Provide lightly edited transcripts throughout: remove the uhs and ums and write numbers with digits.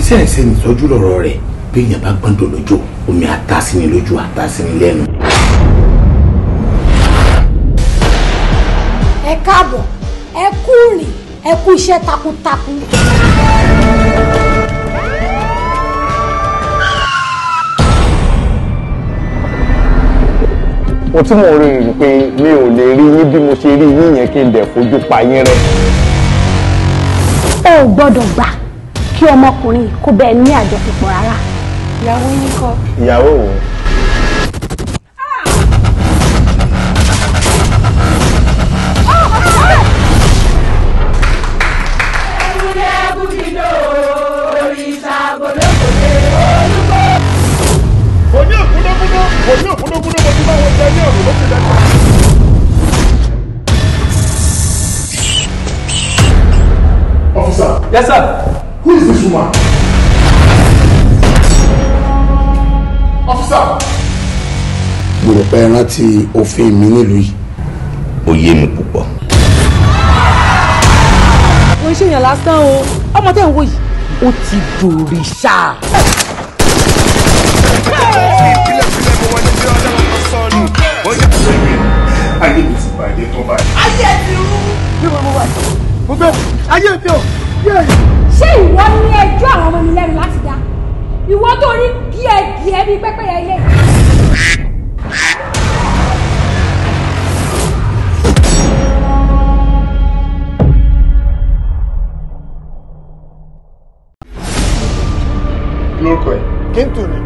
Iṣẹ́ ẹ̀sẹ̀ nìtọ́jú lọ̀rọ̀ rẹ̀ bí èèyàn bá gbọ́ndọ̀ lójó omi àtàsíni lójú àtàsíni lẹ́nu. Ẹ káàbọ̀, ẹ kú rìn, ẹ kú iṣẹ́ takuntakun. Mo tí mo rí i pé mi ò lè rí yín bí mo ṣe rí yín yẹn kí n dẹ̀ fojú pa yín rẹ́. O ò gbọ́dọ̀ gbà kí ọmọkùnrin kó bẹ́ẹ̀ ní àjọṣepọ̀ rárá. Ìyàwó yín kọ́. Ìyàwó òun. Officer. Yes, sir. Who is this woman? Officer. Mo rò pé rántí òfin mi nílùú yìí. Ó yé mi púpọ̀. Mo ń ṣèyàn lásán o, ọmọ tẹ́ ń wò yìí, ó ti dòrìṣà. Ayé mi ti bàjẹ́ tó báyìí. Ayé ti rú. Bí mo wà ní. Mo gbé ayé mi ò. Ṣé ìwọ ní ẹjọ́ àwọn ọmọ mi lẹ́nu láti dá? Ìwọ tó rí gíẹ̀gíẹ̀ bíi pẹ́pẹ́yẹ ilé. Kí lórúkọ ẹ? Kí n tù ní.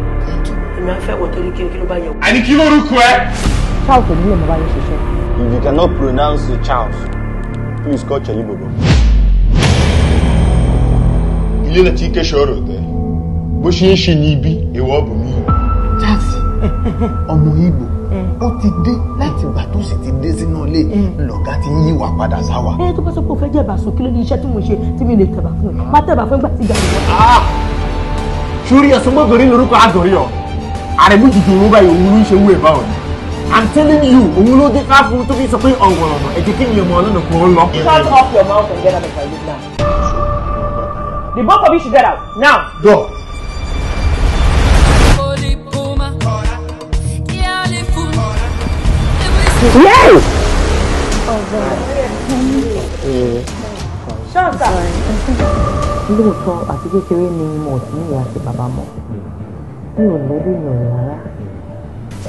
Èmi á fẹ́ wọ torí kí ló bá yẹ. Àní kí lórúkọ ẹ? Charles ò ní lè mọ báyìí ṣiṣẹ́. If you cannot pronounce the Charles, please call Cheli Bobo. Ilé náà ti kẹ́sọ̀ ọ̀rọ̀ tẹ́. Bó ṣe ń ṣe ní ibi, èèwọ̀ ọ̀bùn mi. Charles, ọmọ Ìgbò, ó ti dé láti ìgbà tó sì ti dé sínú ilé lọ̀gá ti ń yíwà padà sáwà. Ẹ tó bá sọ pé o fẹ́ jẹ́ ìbásùn kí ló ní iṣẹ́ tí mo ṣe tí mi lè tẹ̀bà fún ẹ? Má tẹ̀bà fún ìgbà tí ìgbà mi wá. Sórí ẹ̀sùn mọ́gòrí lórúkọ àgọ̀rí ọ̀. Àrẹ̀mú jùjú òun báyìí òun ló ń ṣe wú ẹ̀ báwọn. I'm telling you, òun ló dé káfún tó fi sọ pé ọ̀wọ̀n ọ̀nà ẹ̀jẹ̀ kí ni ọmọ ọlọ́nà kò ń lọ. Shut up your mouth and get out of my room now. The both of you should get out now. Dọ̀. Yes! Ṣọ́ọ̀tà. Lóòótọ́ àti kékeré ni mo ti ní ìyá àti bàbá mọ̀. Mi ò lẹ́bí mi ò rárá.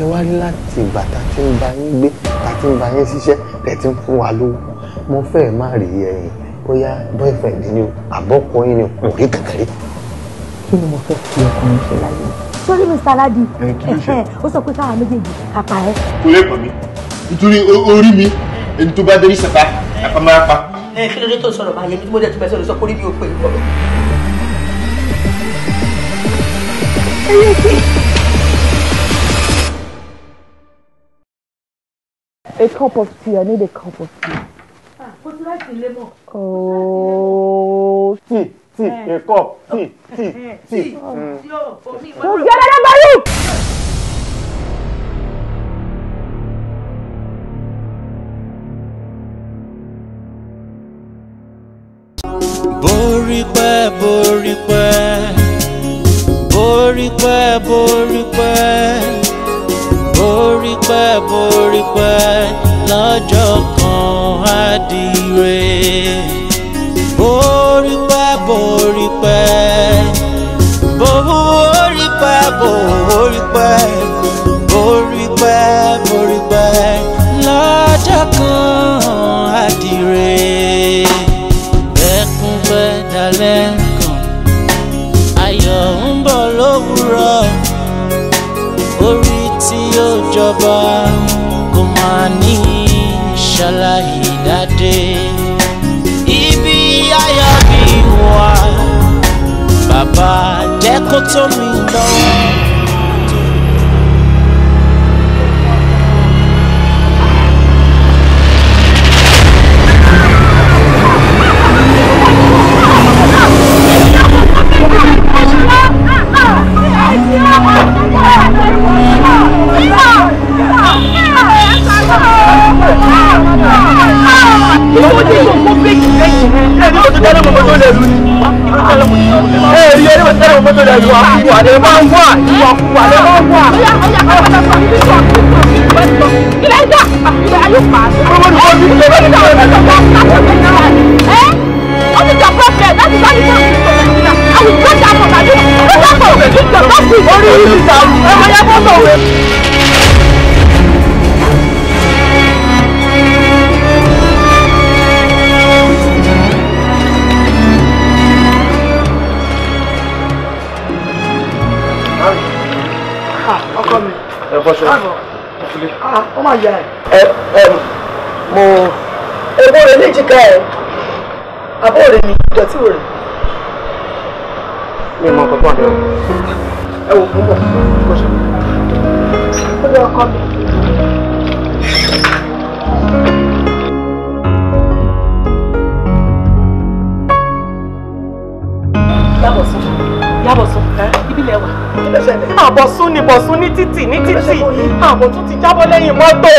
Ẹ wá rí láti ìgbà tá a ti ń bá yín gbé, tá a ti ń bá yín ṣiṣẹ́, tẹ̀ ti ń fún wa lówó. Mo fẹ́ má rí ẹ̀yìn bóyá boyfriend ni o, àbọ̀kọ yín ni o, kò rí kankan rí. Kí ni mo fẹ́ fi ọkùnrin ṣe láyé? Sórí Mr. Aládì, ó sọ pé káwa méjèèjì kápá ẹ. Kò lè pọ̀ mí. Nítorí orí mi, ẹni tó bá dé ní sàpá, àpá máa pa. Ẹ kí ló dé tó sọ̀rọ̀ báyẹn mi tí mo dẹ̀ tún bẹ sọ̀rọ̀ sọ pé orí mi ò pè é. A cup of tea. I need a cup of tea. Oh, tea, tea, a cup, tea, tea, tea. So get out of my room! Borí pẹ́, borí pẹ́, borí pẹ́, borí pẹ́, borí pẹ́, borí pẹ́, lọ́jọ́ kan á di re. Borí pẹ́, borí pẹ́, borí pẹ́, borí pẹ́, borí pẹ́, borí pẹ́, lọ́jọ́ kan á di re. Ẹkún pẹ́ dalẹ́ kan, ayọ̀ ń bọ̀ lówùrọ̀, orí tí ó jọba kò máa ní ṣàlàyé dádé. Ibi ayọ̀ mi wà, bàbá jẹ́ kó tó mi lọ́wọ́. Àwọn mọ́tò rẹ̀ ìwà kúwà lè máa ń wà ìwà kúwà lè máa ń wà. Oya oya ká wọ́n lọ sọ ibi tó ọ̀gbìn tó ilẹ̀ ń dà ilẹ̀ ayé pa. What is your problem? That is why you don't speak to me. I will break that phone. I will break that phone. Don't speak. Orí yìí ti dàrú. Ẹ máa yá fọ́tò rẹ̀. Ọkọ mi. Ẹ bọ́ ṣe. Ó máa yá ẹ. Ẹ mo. Èwo rẹ̀ léjìká ẹ̀. Àbọ̀ rẹ̀ ni ìdọ̀tí rẹ̀. Mi mọ nǹkan tó wà bẹ́ẹ̀. Ẹ wò fún bọ̀ bó ṣe. Ó lé ọkọ mi. Yábọ̀sún Yábọ̀sún ibi lẹ wà. Àbọ̀sún ni Bọ̀sún ní títì ní títì. Àbọ̀sún ti jábọ́ lẹ́yìn mọ́tò.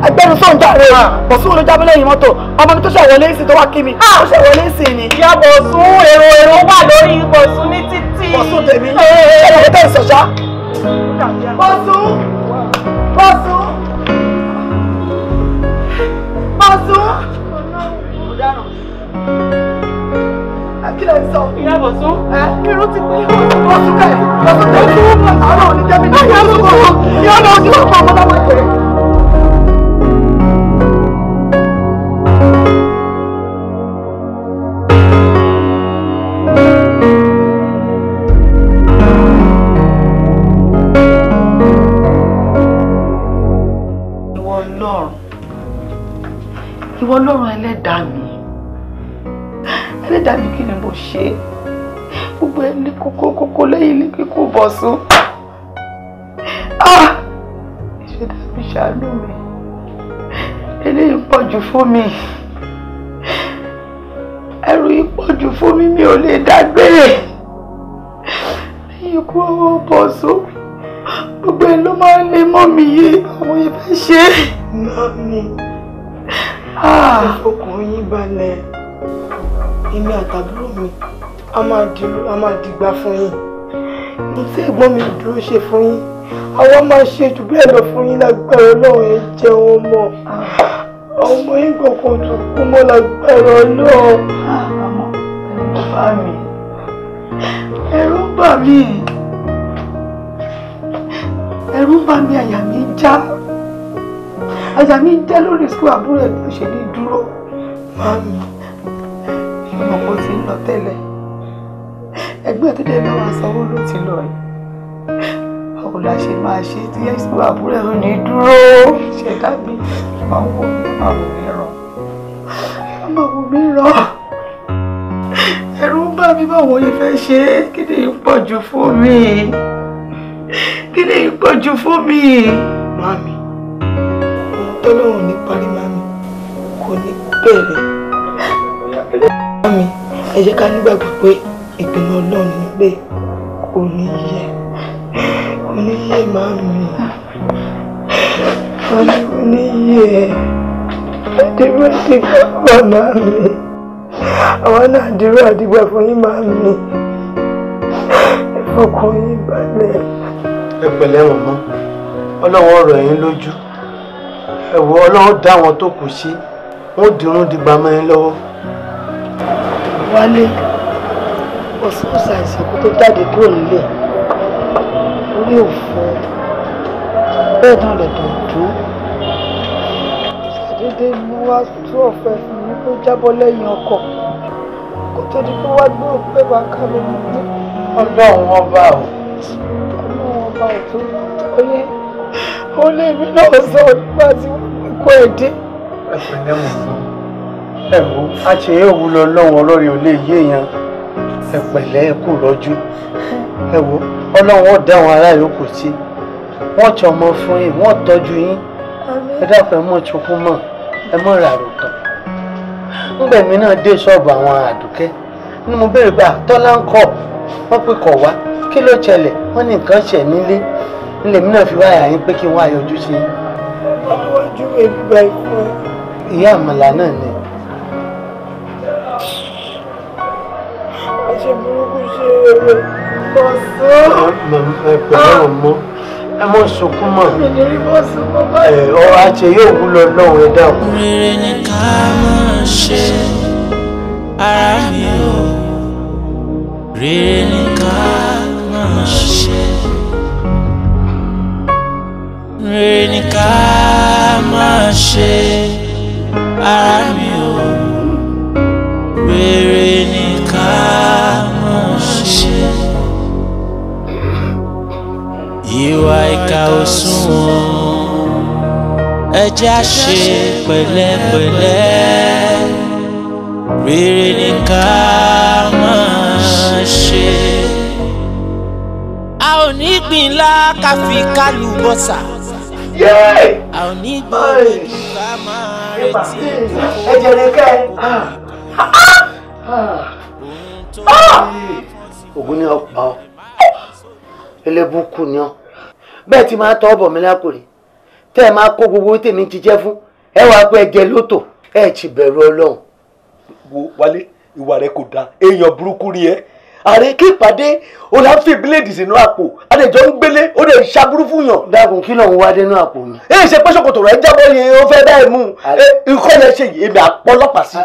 Agbẹnusọ ń jáde. Bọ̀sún ló jábọ́ lẹ́yìn mọ́tò. Ọmọ mi tó ṣe wọlé sí tó wá kí mi. Ó ṣe wọlé sí ni. Ìyá Bọ̀sún èrò èrò wà lórí Bọ̀sún ní títì. Bọ̀sún tèmi. Ṣé ìwé tẹ̀ sọ̀ṣá? Bọ̀sún Bọ̀sún Bọ̀sún. Kí lẹ ń sọ? Ìyá Bọ̀sún. Irun ti pé. Bọ̀sún kẹ̀. Bọ̀sún tẹ̀lé. Àwọn òní jẹ́ mi ní ìyá Bọ̀sún kọ̀. Ìyá náà ti wọ́n fún ọmọ náà wọ́n tẹ̀lé. Ìwọ Ọlọ́run ẹlẹ́dàá mi, ẹlẹ́dàá mi, kí ni mo ṣe? Gbogbo ẹni kókó kókó lẹ́yìn ilé kíkó Bọ̀sún. Ah! Ìṣẹ̀dá mi ṣàánú mi. Eléyìí pọ̀ jù fún mi. Ẹrù yìí pọ̀ jù fún mi, mi ò lè dágbé. Lẹ́yìn ikú ọwọ́ Bọ̀sún, gbogbo ẹ ló máa ń lé mọ́ mi yé, àwọn yẹn fẹ́ ṣe. Mami, ẹ fọkàn yín balẹ̀. Èmi àtàbúrò mi a máa dìrú, a máa dìgbà fún yín. Mo tí ẹ̀gbọ́n mi dúró ṣe fún yín, àwa máa ṣe jù bẹ́ẹ̀ lọ fún yín lágbára Ọlọ́run. Ẹ jẹun ọmọ, àwọn ọmọ yín kọ̀ọ̀kan tún kú mọ́ lágbára Ọlọ́run. Àmọ́ ẹ̀rù bà mí, ẹ̀rù bà mí, ẹ̀rù bà mí, àyà mi já, àyà mi já lórí sukú àbúrò ẹ̀ ló ṣe ní dúró. Mami, ìmọ̀ kò ti ń lọ tẹ́lẹ̀, ẹgbẹ́ tó dé bá wa sanwó ló ti lọ yìí. Báwo la ṣe máa ṣe tí sukú àbúrò ẹ̀ ò ní dúró? Ṣẹ̀dá mi, máa wò mí, máa wò mí ràn, máa wò mí ràn. Ẹ̀rù ń bà mí, báwo ni fẹ́ ṣe? Kí ni pọ̀ jù fún mi? Kí ni pọ̀ jù fún mi? Mami, ohun tọ́lọ́run ní parí, mami, kò ní bẹ̀rẹ̀. Mami, ẹ jẹ́ ká nígbàgbọ́ pé ìpinnu Ọlọ́run ni pé kò ní yẹ, kò ní yẹ, mami. Mami, kò ní yẹ. Àdúrà àdìgbà fún mami. Àwọn náà àdúrà àdìgbà fún yín, mami. Ẹ fọkàn yín balẹ̀. Ẹ pẹ̀lẹ́ màmá, Ọlọ́run ọ̀rọ̀ yín lójú. Ẹ wò, Ọlọ́run dá àwọn tó kù sí, wọ́n dirun dìgbà mọ́ yín lọ́wọ́. Wálé, Bọ̀sún ṣàìsàn kó tó jáde kúrò nílé, orí ò fọ́, bẹ́ẹ̀ náà lẹ̀dọ̀ dúró. Ṣàdédé ni wá tú ọ̀fẹ́ fún mi kó jábọ́ lẹ́yìn ọkọ̀ kó tó di pé wá gbé òkú ẹ̀ wá ká mi nílé. Ọlọ́run ọba o. Ọlọ́run ọba ò tó oyé ó lé mi náà sọ nígbà tí wọ́n kó ẹ̀ dé. Ẹ pẹ̀lẹ́ màmá, ẹ wò, a ṣe é wù lọ lọ́wọ́ ọlọ́rin ò lè yé èèyàn. Ẹ pẹ̀lẹ́, ẹ kú rọ́jú. Ẹ wò, Ọlọ́run ó dá àwọn ará yòókù sí, wọ́n tọ́ ọmọ fún yín, wọ́n tọ́jú yín. Ẹ dákun, ẹ mọ̀ sunkún mọ́, ẹ mọ̀ ràrò kàn. Ńgbà èmi náà dé ṣọ́ọ̀bù àwọn Àdùkẹ́ ni mo béèrè pé Tọ́lá ń kọ̀, wọ́n pé kọ̀ wá, kí ló ṣẹlẹ̀? Wọ́n ní nǹkan ṣẹ̀ nílé. Ńlẹ̀ mi náà fi wáyà yín pé kí n wá yọjú sí yín. Ọlọ́wájú èmi bá ikú ẹ. Ìyá àmàlà náà ni. Àṣẹ burúkú ṣe rere. Bọ̀sún. Ẹ pẹ̀lẹ́ ọmọ, ẹ mọ̀ sunkún mọ́. Mi ní rí Bọ̀sún mọ́ báyìí. Ẹ ọ àṣẹ yóò wúlò lọ́wọ́ ẹ dáhùn. Rere ni ká máa ṣe, ara mi ò. Rere ni ká máa ṣe. Rere ni ká máa ṣe, ara mi ò. Rere ni ká máa ṣe. Ìwà ìkà ò sunwọ̀n, ẹ jẹ́ á ṣe pẹ̀lẹ́pẹ̀lẹ́. Rere ni ká máa ṣe. A ò ní gbìn lá ká fi kálù bọ́sà. A ò ní gbòòrò ká máa retí. Ẹ jẹ̀rẹ̀ kẹ́ ẹ. Ògùn ni ọ pa ọ, ẹlẹ́bùkù ni ọ. Bẹ́ẹ̀ tí máa tọ́ ọ̀bọ̀ mi lákòrè tẹ́ ẹ máa kó gbogbo tèmi jíjẹ́ fún ẹ wàá pé ẹ jẹ lótò ẹ ti bẹ̀rù Ọlọ́run. Wo Wálé, ìwà rẹ kò dáa, èèyàn burúkú rí ẹ. Ààrẹ kí ìpàdé o là ń fi bíléèdì sínú àpò, àdèjọ ń gbélé, ó lè ṣàbúrú fún yàn. Dákun, kí lòun wá dénú àpò mi. Èyí ṣe pé ṣòkòtò rẹ jábọ́ ni ó fẹ́ bẹ́ẹ̀ mú un, ikọ́ yẹn ṣe yìí, èmi àpọ́lọ́pàá sí.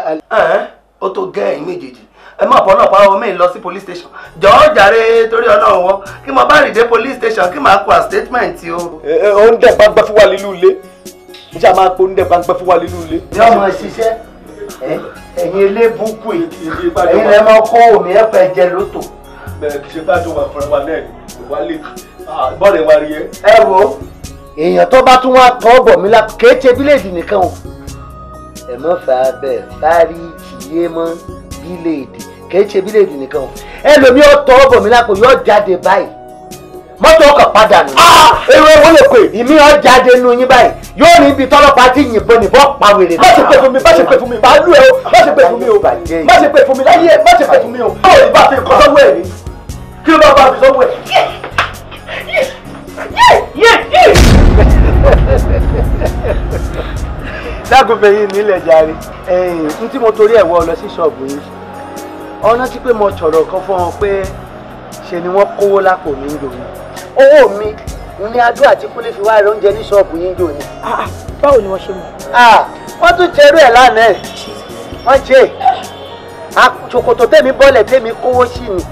Ó tó gẹ́ ẹ̀yin méjèèjì, ẹ má bọ́ ọlọ́pàá ọmọ mi lọ sí police station jọ̀ọ́ jàre, torí Ọlọ́run wọn kí mo bá rìn dé police station kí màá kó a statement o. Ó ń dẹ̀ gbangba fún wa nínú ilé, níṣẹ́ máa po ń dẹ̀ gbangba fún wa nínú ilé. Yóò máa ṣiṣẹ́ ẹ̀yin elébùkù yìí, ẹ̀yin lẹ́ máa kó omi ẹ̀fẹ̀ jẹ lótò. Bẹ́ẹ̀ kì í ṣe bá jọ wà fúnra wa náà wálé bọ́ọ̀lù wa rí ẹ. Ẹ wo èèyàn tó bá tún wá tọ́ bọ̀ mí lápò kì í ṣe bíléèdì nìkan o. Ẹ mọ̀ fà bẹ́ẹ̀ fárí tìyé mọ́ bíléèdì, kì í ṣe bíléèdì nìkan o. Ẹlòmíì ó tọ́ bọ̀ mí lápò yóò jáde báyìí, mọ́tò ọkọ̀ padà nù. Èrò ẹ̀wọ̀n lè pè. Ìmí ó jáde nù yín báyìí, yóò ní ibi tọ́lọ́pàá ti yìnbọn nìbọn pa wèrè. Má ṣe pè fún mi, má ṣe pè fún mi, màá lù ẹ́ o, má ṣe pè fún mi o, má ṣe pè fún mi láyé ẹ, má ṣe pè fún mi o. Báwo ni bá fi kọ́ sọ́wọ́ ẹ̀ ni? Kí ló bá bá fi sọ́wọ́ ẹ̀? Dákun fẹ̀yìn nílẹ̀ jàre, n tí mo torí ẹ̀ wọ́ lọ sí ṣọ́ọ̀bù yìí, ọ̀nà tí pé mo sọ̀rọ̀ kan fún wọn pé ṣe ni wọ́n kówó lápò mi ń dòní. Owó mi ní Adó àti Kúnlé fi wá ra oúnjẹ ní ṣọ́ọ̀bù yín dòní. Báwo ni wọ́n ṣe mọ̀? Wọ́n tún ṣerú ẹ̀ lánàá ẹ̀, wọ́n ṣe ṣòkòtò tèmi bọ́lẹ̀ tèmi kówó sí ni.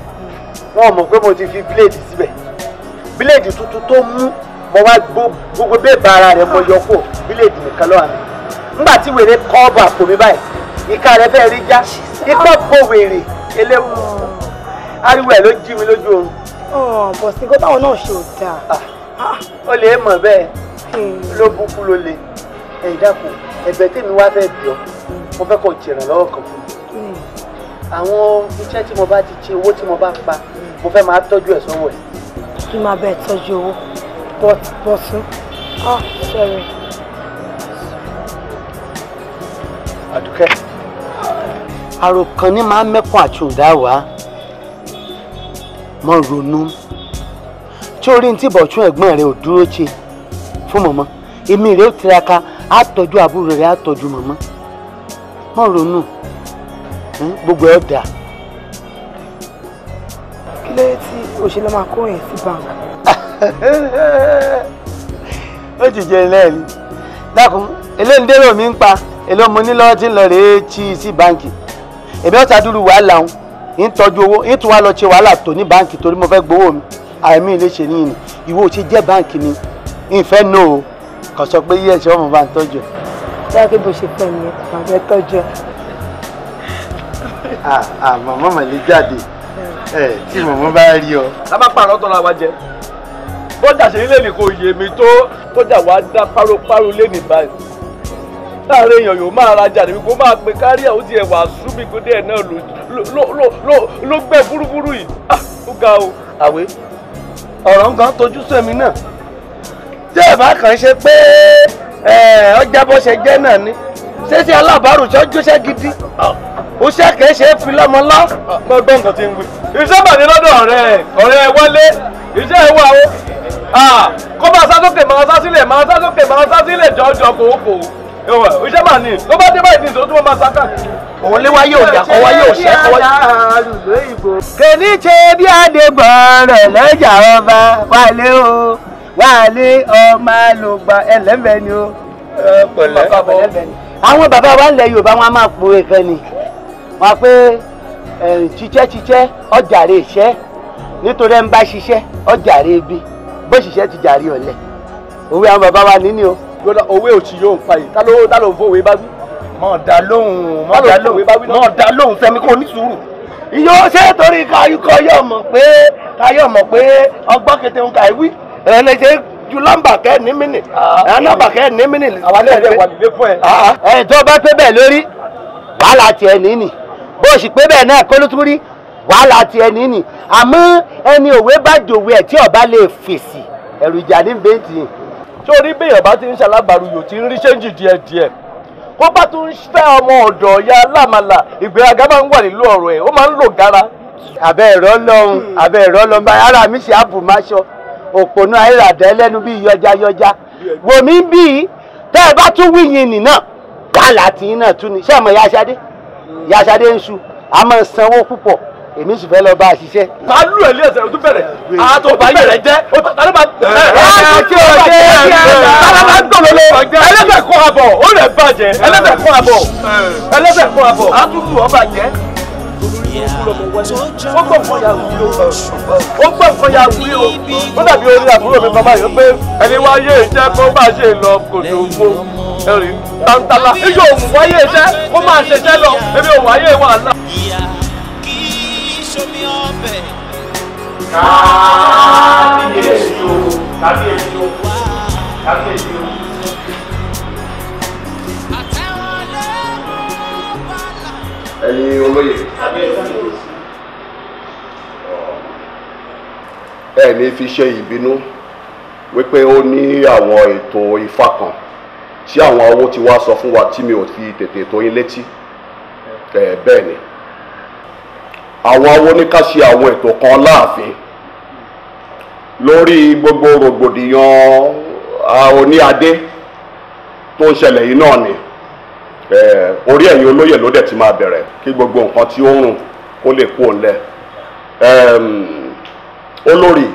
Wọ́n mọ̀ pé mo ti fi bíléèdì síbẹ̀, bíléèdì tuntun tó mú mo wá gbogbo bẹ́ẹ̀ bá ara rẹ̀ mo yọ kó bíléèdì nìkan lọ́wọ́ mi. Nígbà tí wèrè kọ́ ọ̀bà àpò mi báyìí, ìka rẹ̀ fẹ́ rí já, ikọ́ bo wèrè eléwu, ariwo ẹ̀ ló jí mi lójú oorun. Bọ̀sìn kó táwọn náà ṣe ò dáa. Ó lè mọ̀ bẹ́ẹ̀ ló búkú ló le. Ẹ̀ dákun, ẹ̀bẹ̀ tèmi wá fẹ́ bí ọ, mo fẹ́ kó jẹ̀rànlọ́wọ́ kan fún mi. Àwọn iṣẹ́ tí mo bá ti ṣe, owó tí mo bá pa, mo fẹ́ máa tọ́jú ẹ̀ sọ́wọ́ ẹ̀. Kí n máa bẹ́ẹ̀ tọ́jú owó? But Bọ̀sún, ah sorry. Àdùkẹ́, àròkàn ní máa mẹ́kún àtúndá wá mọ́ ronú tí orí tí bọ̀tún ẹ̀gbọ́n rẹ̀ ò dúró ṣe fún mọ̀mọ́, èmi rẹ̀ ó tiraka á tọ́jú àbúrò rẹ̀ á tọ́jú mọ̀mọ́, mọ́ ronú, gbogbo ẹ̀ dà. Kí ló dé tí òṣèlú máa kó yẹn sí bank? Ó ti jẹ ilé ẹ̀ dákun, eléyìí dérò mi ń pa èló mo ní lọ́wọ́ tí ń lọ rèé tí sí báǹkì. Èmi ọ̀tá dúró wàhálà ń tọ́jú owó ń tún wá lọ ṣe wàhálà tó ní báǹkì torí mo fẹ́ gbowó mi àìmí ilé ṣe níyìn ìwọ ṣe jẹ́ báǹkì ni ìfẹ́ nù o, kàn sọ pé yíyẹ ṣe ọmọ bá ń tọ́jú ẹ̀. Báyọ̀ kí bó ṣe fẹ́ mi, màá fẹ́ tọ́jú ẹ̀. Mọ̀mọ́ mọ̀ lè jáde tí mọ̀mọ́ bá rí ọ. Lábá pààrọ̀ tọ́ra wa jẹ, bọ́jà ṣe nílé ní kò yé mi tó tọ́jà wa dá páropáro lé ní báyìí. Láàárín èèyàn yóò máa rajà níbi kó máa pe kárí àwọn tí ẹ wà súnmí kó dé ẹ náà ló gbẹ fúrúfúrú yìí, ó ga o. Àwé ọ̀rọ̀ nǹkan tójú sẹ́mi náà tí ẹ bá kàn ṣe pé ọjà bó ṣe jẹ́ náà ni ṣé ṣe alábàárù ṣe ọjọ́ṣẹ́ gidi ó ṣe kìí ṣe é fi lọ́mọ lọ. Mo gbọ́ nǹkan tí ń wí. Iṣẹ́ bà ní lọ́dọ̀ ọ̀rẹ́ ọ̀rẹ́ Wálé, iṣẹ́ ẹ̀ wà o, kó máa sá sókè máa sá sílẹ̀ máa sá sókè máa sá sílẹ̀ jọjọ kòókòó. Iṣẹ́ máa ní ló bá dé báyìí ní ìṣòro tó máa sáká. Òun lé wáyé òjà kọ́ wáyé òṣẹ́ kọ́ wáyé. Kèní ṣe bí Adégbọ̀nrẹ̀ lọ́jà ọba wálé o wálé ọmọ àlùgbà ẹlẹ́mẹ̀ ni o. Pẹ̀lẹ́. Àwọn bàbá wa ńlẹ̀ Yorùbá wọn a máa pòwe kan ni wọn pé ṣiṣẹ́ ṣiṣẹ́ ọjàre iṣẹ́ nítorí ẹ̀ ń bá ṣiṣẹ́ ọjàre ibi bó ṣiṣẹ́ ti jàre ọ̀lẹ. Òwe àwọn bàbá wa ní ni o. Gbọ́dọ̀ òwe òsì yóò ń pa yìí ta ló ń fowó bá wí. Mọ̀ dá lóhùn mọ̀ dá lóhùn mọ̀ dá lóhùn Fẹ́mi kò ní sùúrù. Iyo ṣé torí káyọ̀ mọ̀ pé káyọ̀ mọ̀ pé ọgbọ́n kété ń ka ìwí ẹ̀ lè ṣe ju nọ́mbà kẹ́ ní mínì ẹ̀ nọ́mbà kẹ́ ní mínì. Àwa náà lè wà nílé fún ẹ. Ẹ tó bá pé bẹ́ẹ̀ lórí wàhálà tiẹ̀ níní bó sì pé bẹ́ẹ̀ náà kó ló tún rí wàhálà tiẹ̀ níní àmọ́ ẹni òwe bá dòwe ẹ̀ tí ọba lè fèsì ẹ̀rù ìjà ní bẹ́ẹ̀tì. Sórí béèyàn bá ti ń ṣalábàárù yòó ti ń rí ṣéǹjì díẹ̀díẹ̀ kó bá tún fẹ́ ọmọ ọ̀dọ̀ ya lámàlà ìgbéraga máa ń wà nílùú ọ̀rọ̀ ẹ̀ ó máa ń lò gara. Àbẹ́ ẹ̀rọ lọ́hùn àbẹ́ ẹ̀rọ lọ́hùn báyìí ara mi ṣe àbùmáṣọ òpònú ayélujára ẹlẹ́nu bíi yọjá yọjá wò mí bí tẹ́ ẹ bá tún wíyìn nì náà wàhálà tí náà tún ni ṣé àmọ́ ìyá Ṣadé ń ṣu a máa sanwó púpọ̀ èmi sì fẹ́ lọ bá a ṣiṣẹ́. Màá lù ẹ́ lé ẹsẹ̀ o tún bẹ̀rẹ̀ àtò bá yẹ̀ rẹ̀ jẹ́ o tàbí bá tí o ṣe tàbí bá gbọ̀lọ́ lọ ẹlẹ́sẹ̀ kọ́ àbọ̀ ó lè bàjẹ́ ẹlẹ́sẹ̀ kọ́ àbọ̀ ẹlẹ́sẹ̀ kọ́ àbọ̀ àtúntò ọ bàjẹ́. Ó gbọ́ nǹkan ya wí o ó gbọ́ nǹkan ya wí o ó dàbí orí àbúrò mi bàbá yìí pé ẹni wáyé iṣẹ́ kó bá ṣe lọ kò tó gbó ẹ̀rí tàǹtàlà ijó òun wáyé iṣẹ́ kó máa ṣiṣẹ́ lọ èmi ò wáyé wàhálà. Kábíyèsí o kábíyèsí o kábíyèsí o. Ẹ̀yin olóyè ẹ ní fi ṣe ìbínú wípé ó ní àwọn ètò ifá kan tí àwọn awo ti wá sọ fún wa tí mi ò fi tètè tó yín létí. Bẹ́ẹ̀ ni àwọn awo ní ká ṣe àwọn ètò kan láàfin lórí gbogbo rògbòdìyàn oní adé tó ń ṣẹlẹ̀ yìí náà ni orí ẹ̀yin olóyè ló dẹ̀ ti máa bẹ̀rẹ̀ kí gbogbo nǹkan tí ó ń rùn kó lè kú òǹlẹ̀. Olórí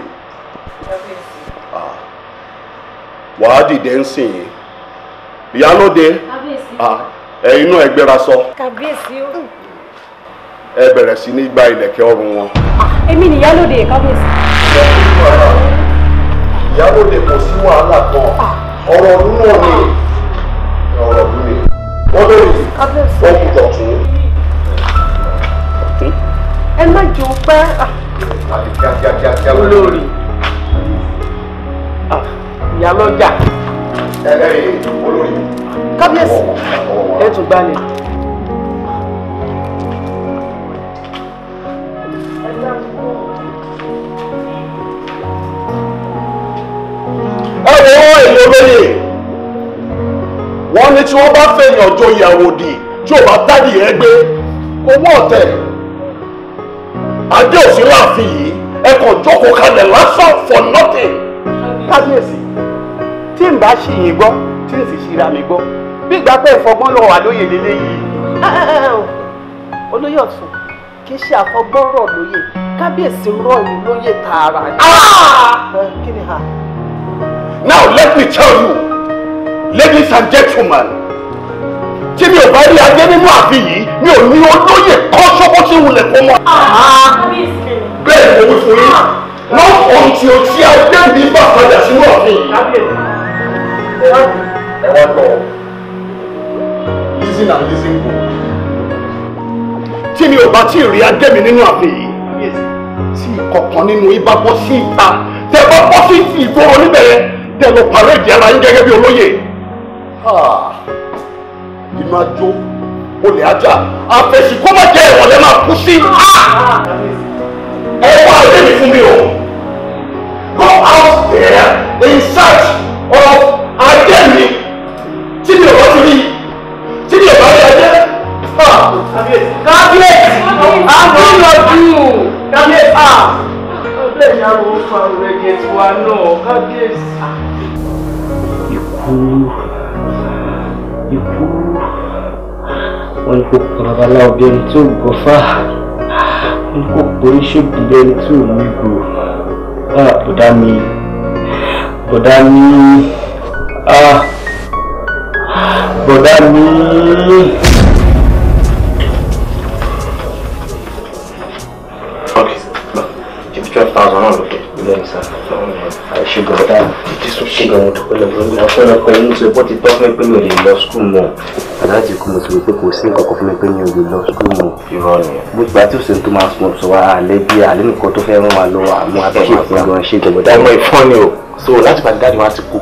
wàá dìde ń sìn yín ìyálóde ẹ̀yin náà ẹ gbéra sọ ẹ bẹ̀rẹ̀ sí ní gba ìlẹ̀kẹ̀ ọrùn wọn. Èmi ni ìyálóde kábíyèsí. Ìyálóde kò sí wàhálà kan ọ̀rọ̀ ọdún náà ni ọ̀rọ̀ ọdún ni olórí ó kù dọ̀tún. Ẹ má jò pẹ́. Olórí ìyálọ́jà. Ẹlẹ́rìí olórí. Kábíyèsí ẹ tún gbalẹ̀. Ẹ wo èmi olóyè wọ́n ní tí wọ́n bá fẹ̀yàn joyè àwòdì tí ò bá dádì ẹ gbé owó ọ̀tẹ̀ adé òsì láàfin yìí ẹ kàn jókòó kalẹ̀ lásán for nothing. Kábíyèsí tí n bá ṣì yín gbọ́ tí n sì ṣíra mi gbọ́ bí ìgbà pé ìfọgbọ́n lọ wà lóye lélẹ́yìí. Olóyè Ọ̀tún kì í ṣe àfọgbọ́n rọ̀ lóye kábíyèsí rọ̀ yín lóye tààrà ni. Kí ni ha? Now let me tell you, ladies and gentlemen, tí mi ò bá rí adé nínú ààfin yìí mi ò ní olóyè kan ṣọ́kọ́ tí wulẹ̀ kó mọ́. Bẹ́ẹ̀ ni mo wí fún yín, not until tí adé mi bá padà sínú ààfin yìí. Ẹ wá lọ, listen and listen good. Tí mi ò bá tí ì rí adé mi nínú ààfin yìí, tí ìkọ̀kan nínú ibà bọ́ sí ìta, tẹ bá bọ́ sí ìgboro níbẹ̀ yẹn, tẹ lọ pàrẹ́ẹ̀dì ara yín gẹ́gẹ́ bí olóyè. Inú ajó olè ajá àfẹsí kó má jẹ́ ẹ̀wọ̀n lẹ́ máa kú sí. Ẹ wá adé mi fún mi o. Go out there in search of adé mi tí mi ò bá ti rí tí mi ò bá rí adé. Kábíyèsí àgbìyànjú kábíyèsí ọ̀bẹ ìyàwó fa òrẹ́gẹ̀ tiwa náà kábíyèsí. Ikú Ikú wọn ni kò pọ̀ babaláwo bí ẹni tí ò gbọ́fà, wọn ni kò pọ̀ oníṣègùn bí ẹni tí ò mú ìgò. Bọ̀dá mi, bọ̀dá mi, bọ̀dá mi. Okay, 12,000 náà lókè. Bẹ́ẹ̀ni sá, ṣùgbọ́n bọ̀dá mi, ṣùgbọ́n mo dúpẹ́ lọ́wọ́ mi. Ọ̀pọ̀lọpọ̀ inú ṣe bọ́ ti tọ́ fún mi pé mi ò lè lọ skul mọ́. Aláàjì kú mo ti rò pé kò sí nǹkan kan fún mi pé mi ò lè lọ skul mọ́. Irọ́ ni. Bó ti gbà tí òsèǹ tó máa sọ wá alẹ́ bí alẹ́ nìkan tó fẹ́ rán wa lọ àmọ́ abẹ́ṣe ìfún ṣe ìjọba. Ọmọ ìfọ́n ni o. So láti bá dáàdi wa ti kú,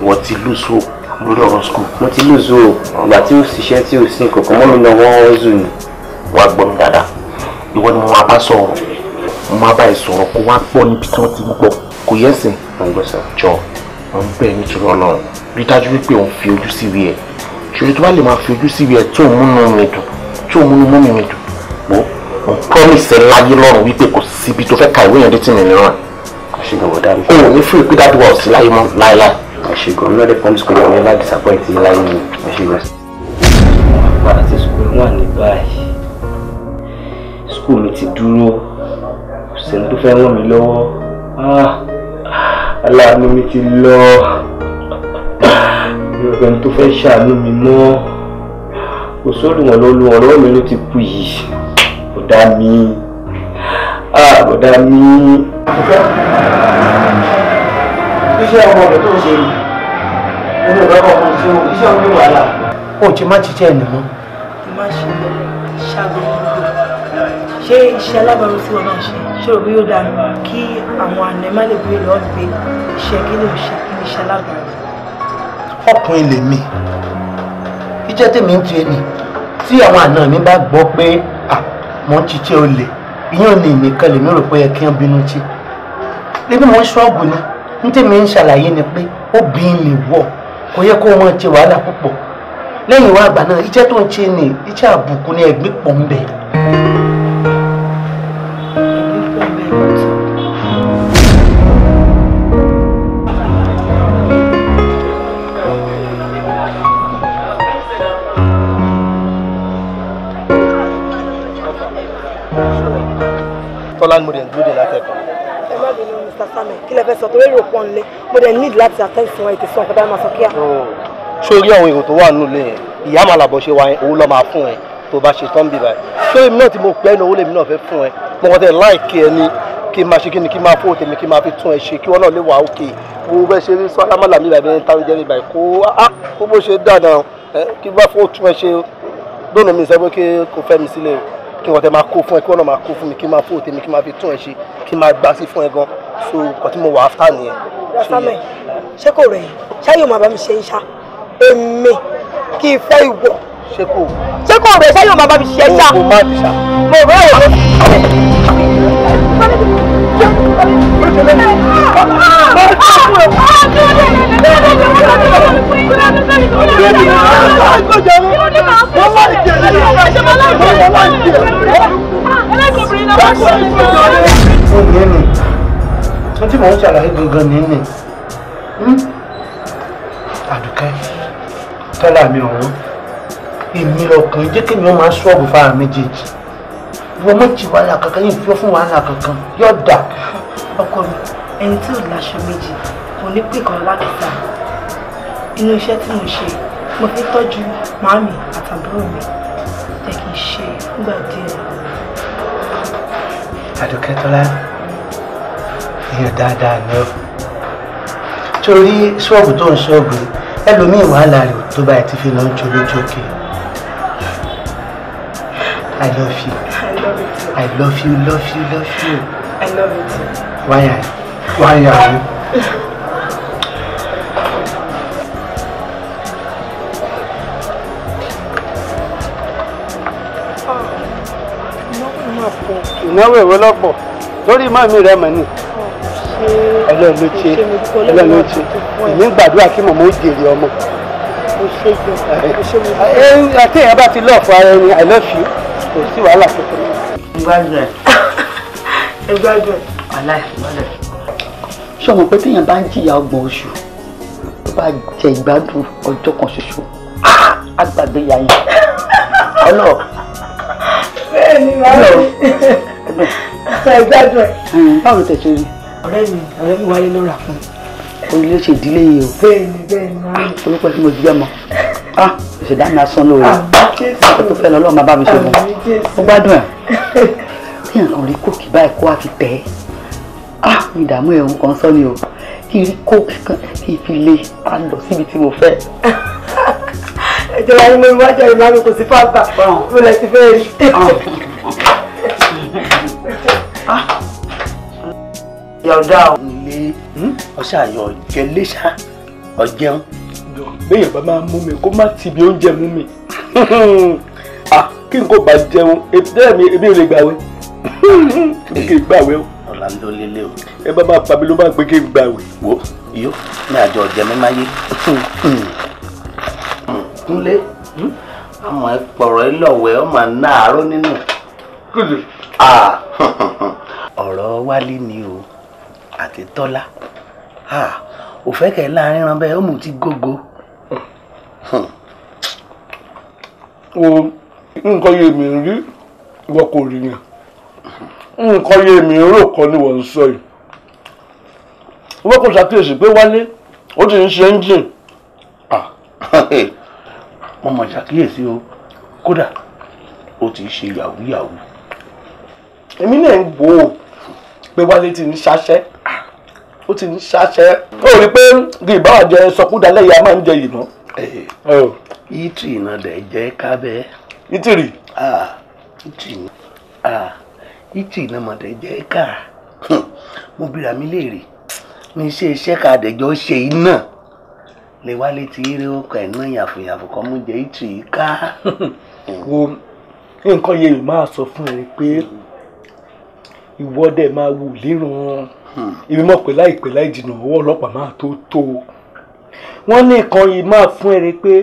wọ́n ti lose hope lórí ọ̀rọ̀ skul. Mo ti lose hope. Ìgbà tí ó ṣiṣẹ́ tí ò sí nǹkan kan mọ́ mi lọ wọ́n zù ni. Wàá gbọ́ mi dáadáa. Ìwọ ni mo máa bá sọ̀rọ̀. Mo máa bá ẹ sọ̀rọ̀ kó wá gbọ́ níbi tí wọ́n ti ń gbọ́. Kò yẹ ẹ̀sìn. Jọ, mo ń bẹ̀ nítorí Ọlọ́run. Rí dájú wípé òun fi ojú sí ìwé ẹ̀. Ṣòro tó bá lè máa fi ojú sí ìwé ẹ̀ tó ń múnú mi dùn, tó ń múnú mọ́mì mi dùn. Wo, mo promise ẹ láyé lọ́run wípé kò síbi tó fẹ́ ka ìwé yẹn dé tí mi ní ràn. Àṣìgàn bọ̀dá mi. O ò ní fún ìpín dájú wa ò sí láyé mọ́ láéláé. Àṣìgàn mi náà lè promise pé àwọn ẹlá disappoint yín láyé mi. Àṣìgàn. Padà sí school wà ní báyìí. School mi ti dúró. Kò sẹ́ni tó fẹ́ ràn mí lọ́wọ́. Aláàánú mi ti lọ. Mi ò fẹ́ni tó fẹ́ ṣàánú mi mọ́. Kò sóòlù wọn lọ́wọ́ mi ló ti kú yìí. Bọ̀dá mi. Bọ̀dá mi. Iṣẹ́ ọmọ rẹ̀ tó ń ṣe yìí, nínú ìrọ́pọ̀ kan tí ó iṣẹ́ òun ní wàhálà. Ó ti má ṣiṣẹ́ ẹ̀nì mọ́. Má ṣe ṣàgbọ́n ṣé iṣẹ́ alábàárù tí wọ́n náà ṣe ṣé rò bí yóò dáa kí àwọn àna má lè béèrè lọ́wọ́ mi pé iṣẹ́ kí ló ń ṣe kí ni iṣẹ́ alábàárù. Ọkùnrin lèmi, iṣẹ́ tèmi ń tiẹ̀ nì tí àwọn àna mi bá gbọ́ pé mò ń ṣiṣẹ́ olè, ìyẹn ò ní nìkan lèmi rò pé ẹ kí wọ́n bínú tí. Bébí mo ń ṣọ́ọ̀bù ni, ní tèmi ń ṣàlàyé ni pé obìnrin lè wọ̀, kò yẹ kó wọ́n ṣe wàhálà púpọ̀. Lẹ́yìn ìwà àgbà náà, iṣẹ́ tó ń ṣe ni iṣẹ́ àbùkù ni ẹ̀gbin pọ̀ ń bẹ. Tọ́lá ni mo dẹ̀ ń dúró dè látẹ̀kọ́. Ẹ má bínú Mr. Samuel, kí lẹ fẹ́ sọ torí èrò pọ̀ nílé, mo dẹ̀ need láti attend sí wọn ètò sọ nǹkan bá máa sọ kíá. Sórí àwọn èrò tó wà nínú ilé yẹn, ìyá màá làbọ̀ ṣe wa yẹn, owó lọ́ máa fún ẹ tó bá ṣe tán bí báyìí. Ṣé èmi náà tí mo pẹ́ ní owó lèmi náà fẹ́ fún ẹ? Mo kàn tẹ̀ láìkí ẹ ní kí n máa ṣe kí ni kí n máa fowó tèmi kí n máa fi tún ẹ ṣe kí wọ́n náà lè wà ókè. Wo bẹ́ẹ̀ ṣe rí sọ alámàlà mi bàbá ẹni táwọn jẹ́ mi báyìí kó á kó bó ṣe dáadáa kí bá fowó tún ẹ ṣe lónìí mi sọ pé kí kò fẹ́ mi sílẹ̀ o. Kí wọ́n tẹ máa kó fún ẹ kí wọ́n náà máa kó fún mi kí n máa fowó tèmi kí n máa fi tún ẹ ṣe kí n máa gbà sí fún ẹ gan so nǹkan tí mo wà áfítà nìyẹn. Samuel, ṣé kò rẹ̀ yín? Ṣé yóò máa bá mi ṣe ń ṣá? Èmi kì í fẹ́ ìwọ. Ṣé kò? Ṣé kò rẹ̀ ṣé yóò máa bá mi ṣe ń ṣá? Mo má ti ṣá. Mo rẹ̀ ò. Ó ní ẹni tó tí mò ń ṣàlàyé gangan nínú Àdùkẹ́ Tọ́lá mi ọ̀hún, èmi ọkùnrin jẹ́ kémi ó máa ṣọ́ọ̀bù fáwọn méjèèjì. Ìwọ mọ̀ jí wàhálà kankan yìí fi fún wàhálà kankan yóò dà. Ọkọ mi, ẹni tí ò láṣọ méjì kò ní pè kan lákìsà. Inú iṣẹ́ tí mo ṣe, mo fi tọ́jú màámi àtàbúrò mi. Jẹ́ kí n ṣe nígbà díẹ̀. Àdùkẹ́ Tọ́lá, èèyàn dáadáa ni ọ́. Torí ṣọ́ọ̀bù tó ń ṣọ́ọ̀bù ẹlòmíì wàhálà rẹ̀ tó báyìí ti fi lọ ń jolójókè. I love you. I love you too. I love you, love you, love you. I love you too. Why are you? Why are you? Ìnáwó ìwé lọ́pọ̀ lórí màmí rẹ̀ mọ̀ ni. Ọlọ́run ló ṣe, Ọlọ́run ló ṣe. Èmi ń gbàdúrà kí màmá ó jèrè ọmọ. Àti èèyàn bá ti lọ́ọ̀fù ara ẹni, I love you, kò sí wàhálà kankan. Ìgbádùn ẹ̀. Ìgbádùn ẹ̀. Wàláì, ìgbádùn ẹ̀. Ṣé o mọ̀ pé téèyàn bá ń jìyà ọgbọ̀n oṣù tó bá jẹ ìgbádùn ọjọ́ kan ṣoṣo, Agbàgbé ya yẹn. Ọlọ́. Bẹ́ẹ̀ ni màá mi. Ẹ gbádùn ẹ̀. Báwo tẹ̀ ṣe rí? Ọ̀rẹ́ mi wáyé ló rà fún mi. Orílẹ̀ ṣe ìdílé yìí o. Bẹ́ẹ̀ni bẹ́ẹ̀ni màá mi. Olùkọ́ tí mo jí ọmọ. Ìṣẹ̀dá mi asán lóore. Ọkọ̀ tó fẹ́ lọ lọ́wọ́ máa bá mi ṣe fún un. Mo gbádùn ẹ̀. Kí nǹkan rí kóòkì báyìí kó wá fi tẹ̀ ẹ́. Mi ìdààmú ẹ̀ ń kan sọ ni o. Kí n rí kóòkì kan kí n fi lé a lọ síbi tí mo fẹ́. Ìjọba ni mo wá jẹ́ ìmáàmù kò sí fáńtà. Mo lè ti fẹ́ rí. Yọ̀dá ilé ọ̀sẹ̀ àyọ̀ jẹ léṣà ọ̀jẹun. Béèyàn bá máa mú mi kó má ti ibi oúnjẹ mú mi. Kí n kò bá jẹun, ebi ò lè gbàwé. Kí n gbàwé o. Ọ̀la ló lélẹ̀ o. Ẹ bá máa pa mi ló máa gbé kí n gbàwé. Wo iyó ní àjọ ọ̀jẹ̀ mi máa yé. Kúnlé, àmọ́ ẹ pọ̀rọ̀ ẹ lọ̀wẹ́ ọ máa ná àárọ̀ nínú. Ọ̀rọ̀ Wálé ni o àti Tọ́lá. Òfẹ́ kẹ̀ láàrin ran bẹ́ẹ̀ ó mú ti gógó. O nǹkan yé mi rí ìwọ kò rí yẹn. Nǹkan yé mi rò kọ́ ni wọ́n ń sọ yìí. Wọ́n kò ṣàkíyèsí pé Wálé ó ti ń ṣe ẹ́ńjìn. Mo mọ̀ ṣàkíyèsí o, kódà ó ti ṣe yahoo yahoo. Èmi náà ń wò ó pé Wálé ti ń ṣaṣẹ́. Ó ti ń ṣaṣẹ́. Ó rí i pé kí ìbáwá jẹ sọkúdalẹ̀ yìí a máa ń jẹ yìí ná. Ìtì iná dẹ̀ jẹ́ kábẹ́. Ìtìrì. Ìtì iná mọ̀ dẹ̀ jẹ́ ká. Mo bíra mi léèrè ní iṣẹ́ iṣẹ́ ká dẹ̀jọ́ ṣe iná. Lè Wálé ti rí ọkọ̀ ẹ̀ náà yàfùyàfù kan mú jẹ ìtì yìí ká. Wo nǹkan yẹn máa sọ fún ẹ pé ìwọ dẹ̀ máa wù lérun. Èmi mọ̀ pé láìpẹ́ láì jìnnà ọwọ́ ọlọ́pàá máa tó tó o. Wọ́n ní nǹkan yìí máa fún ẹ pé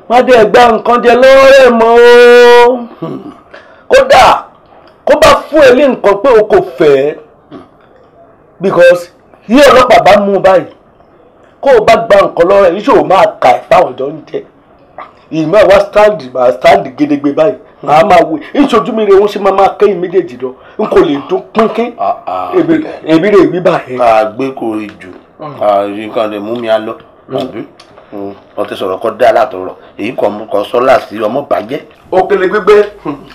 má dẹ̀ gba nǹkan jẹ lọ́wọ́ rẹ̀ mọ́ o. Kódà kó bá fún ẹ ní nǹkan pé o kò fẹ́ because yí ọlọ́pàá bá mú un báyìí kó o bá gba nǹkan lọ́wọ́ rẹ̀ ìṣòro máa kà ẹ̀ fáwọn jọ ń jẹ. Ìmọ̀ wa stand máa stand gedegbe báyìí màá máa wo ìṣojú mi rè wọ́n ṣe máa máa kẹ́yìn méjèèjì lọ n kò lè dún pínpín èmi rè wí báyìí. Ká gbé kò rí jù nǹkan lè mú mi á lọ ọtí sọ̀rọ̀ kọ́ dá látọ̀rọ̀ èyí kò mú kọ́ sọ́lá sí ọmọ bàjẹ́. Òkèlè gbígbé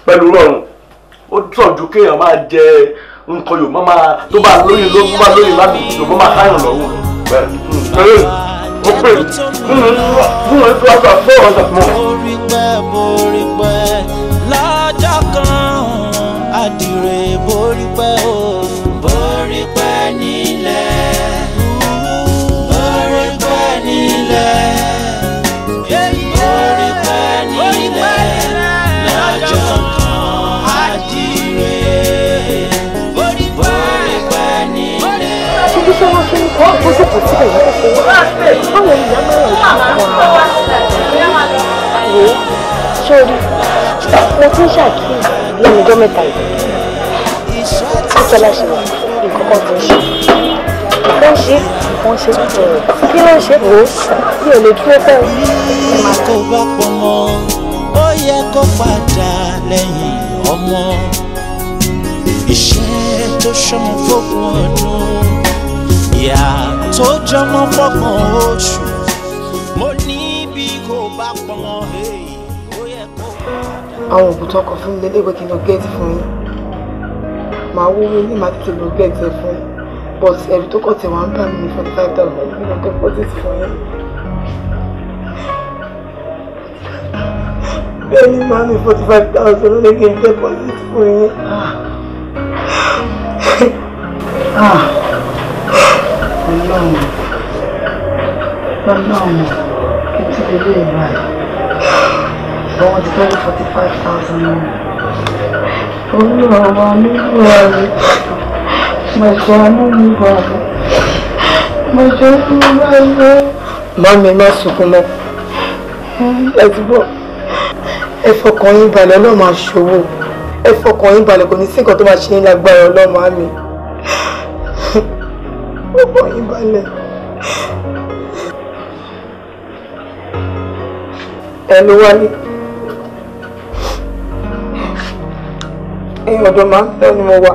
pẹ̀lú rọrùn ó sàn ju kéèyàn máa jẹ nǹkan yòó máa tó bá lóyún ló bá lóyún ládùn yòó máa káyàn lọ́rùn. Ó pè fún ẹ tó àgbà fún ọ̀sà fún ọ. Borí pẹ́ borí pẹ́ lọ́jọ́ kan àdìrẹ borí pẹ́ o borí pẹ́ nílẹ̀ borí pẹ́ nílẹ̀ borí pẹ́ nílẹ̀ lọ́jọ́ kan àdìrẹ borí pẹ́ nílẹ̀. Ṣé ṣé wọ́n ṣe ń kọ́ ó sì kò síbẹ̀ yẹn kó fowó báwo ni ìyá máa ń ṣe wò ó sórí mo ti ń ṣàkíyèsí lẹ́nu ọjọ́ mẹ́ta yìí títọ́lá ṣe wà nǹkan kan tó ń ṣe nǹkan ṣe nǹkan ṣe kí ló ń ṣe wò ó mi ò lè dúró pẹ́ o. Kó bá pọ̀ mọ́ ó yẹ kó padà lẹ́yìn ọmọ iṣẹ́ tó ṣọmọ fógún ọdún ìyá tó jọmọ fọ́gbọ̀n oṣù mo ní bí kò bá pọ̀ mọ́ ó yẹ kó padà. Àwọn òògùn tó kọ fún mi lélẹ́gbẹ̀ẹ́ kí n lọ gẹ́ẹ̀tì fún yín màá wúwo ní màá tètè lọ gẹ́ẹ̀tì ẹ̀ fún yín but ẹ̀rù tó kọ̀ tẹ̀ wá ń bà mí ní 45,000 kí n lọ deposit fún yín. Bẹ́ẹ̀ ni màá mi 45,000 ló ní kí n deposit fún yín. Ọlọ́run Ọlọ́run kí n ti lè lè rà ẹ̀ wọ́n ti fẹ́ 45,000 naira. Olúwa wa nígbà rẹ̀ mọ̀ṣánú mi bàbá mọ̀ṣánú mi bàbá. Màmí ẹ má sunkún mọ́ ẹ ti bọ̀ ẹ fọkàn yín balẹ̀ Ọlọ́run máa ṣòwò ẹ fọkàn yín balẹ̀ kò ní sí nǹkan tó máa ṣe yín lágbára Ọlọ́run àmì fọkàn yín balẹ̀. Ẹ ló wálé. Ẹ̀yìn ọ̀dọ̀ máa ń lọ ni mo wà.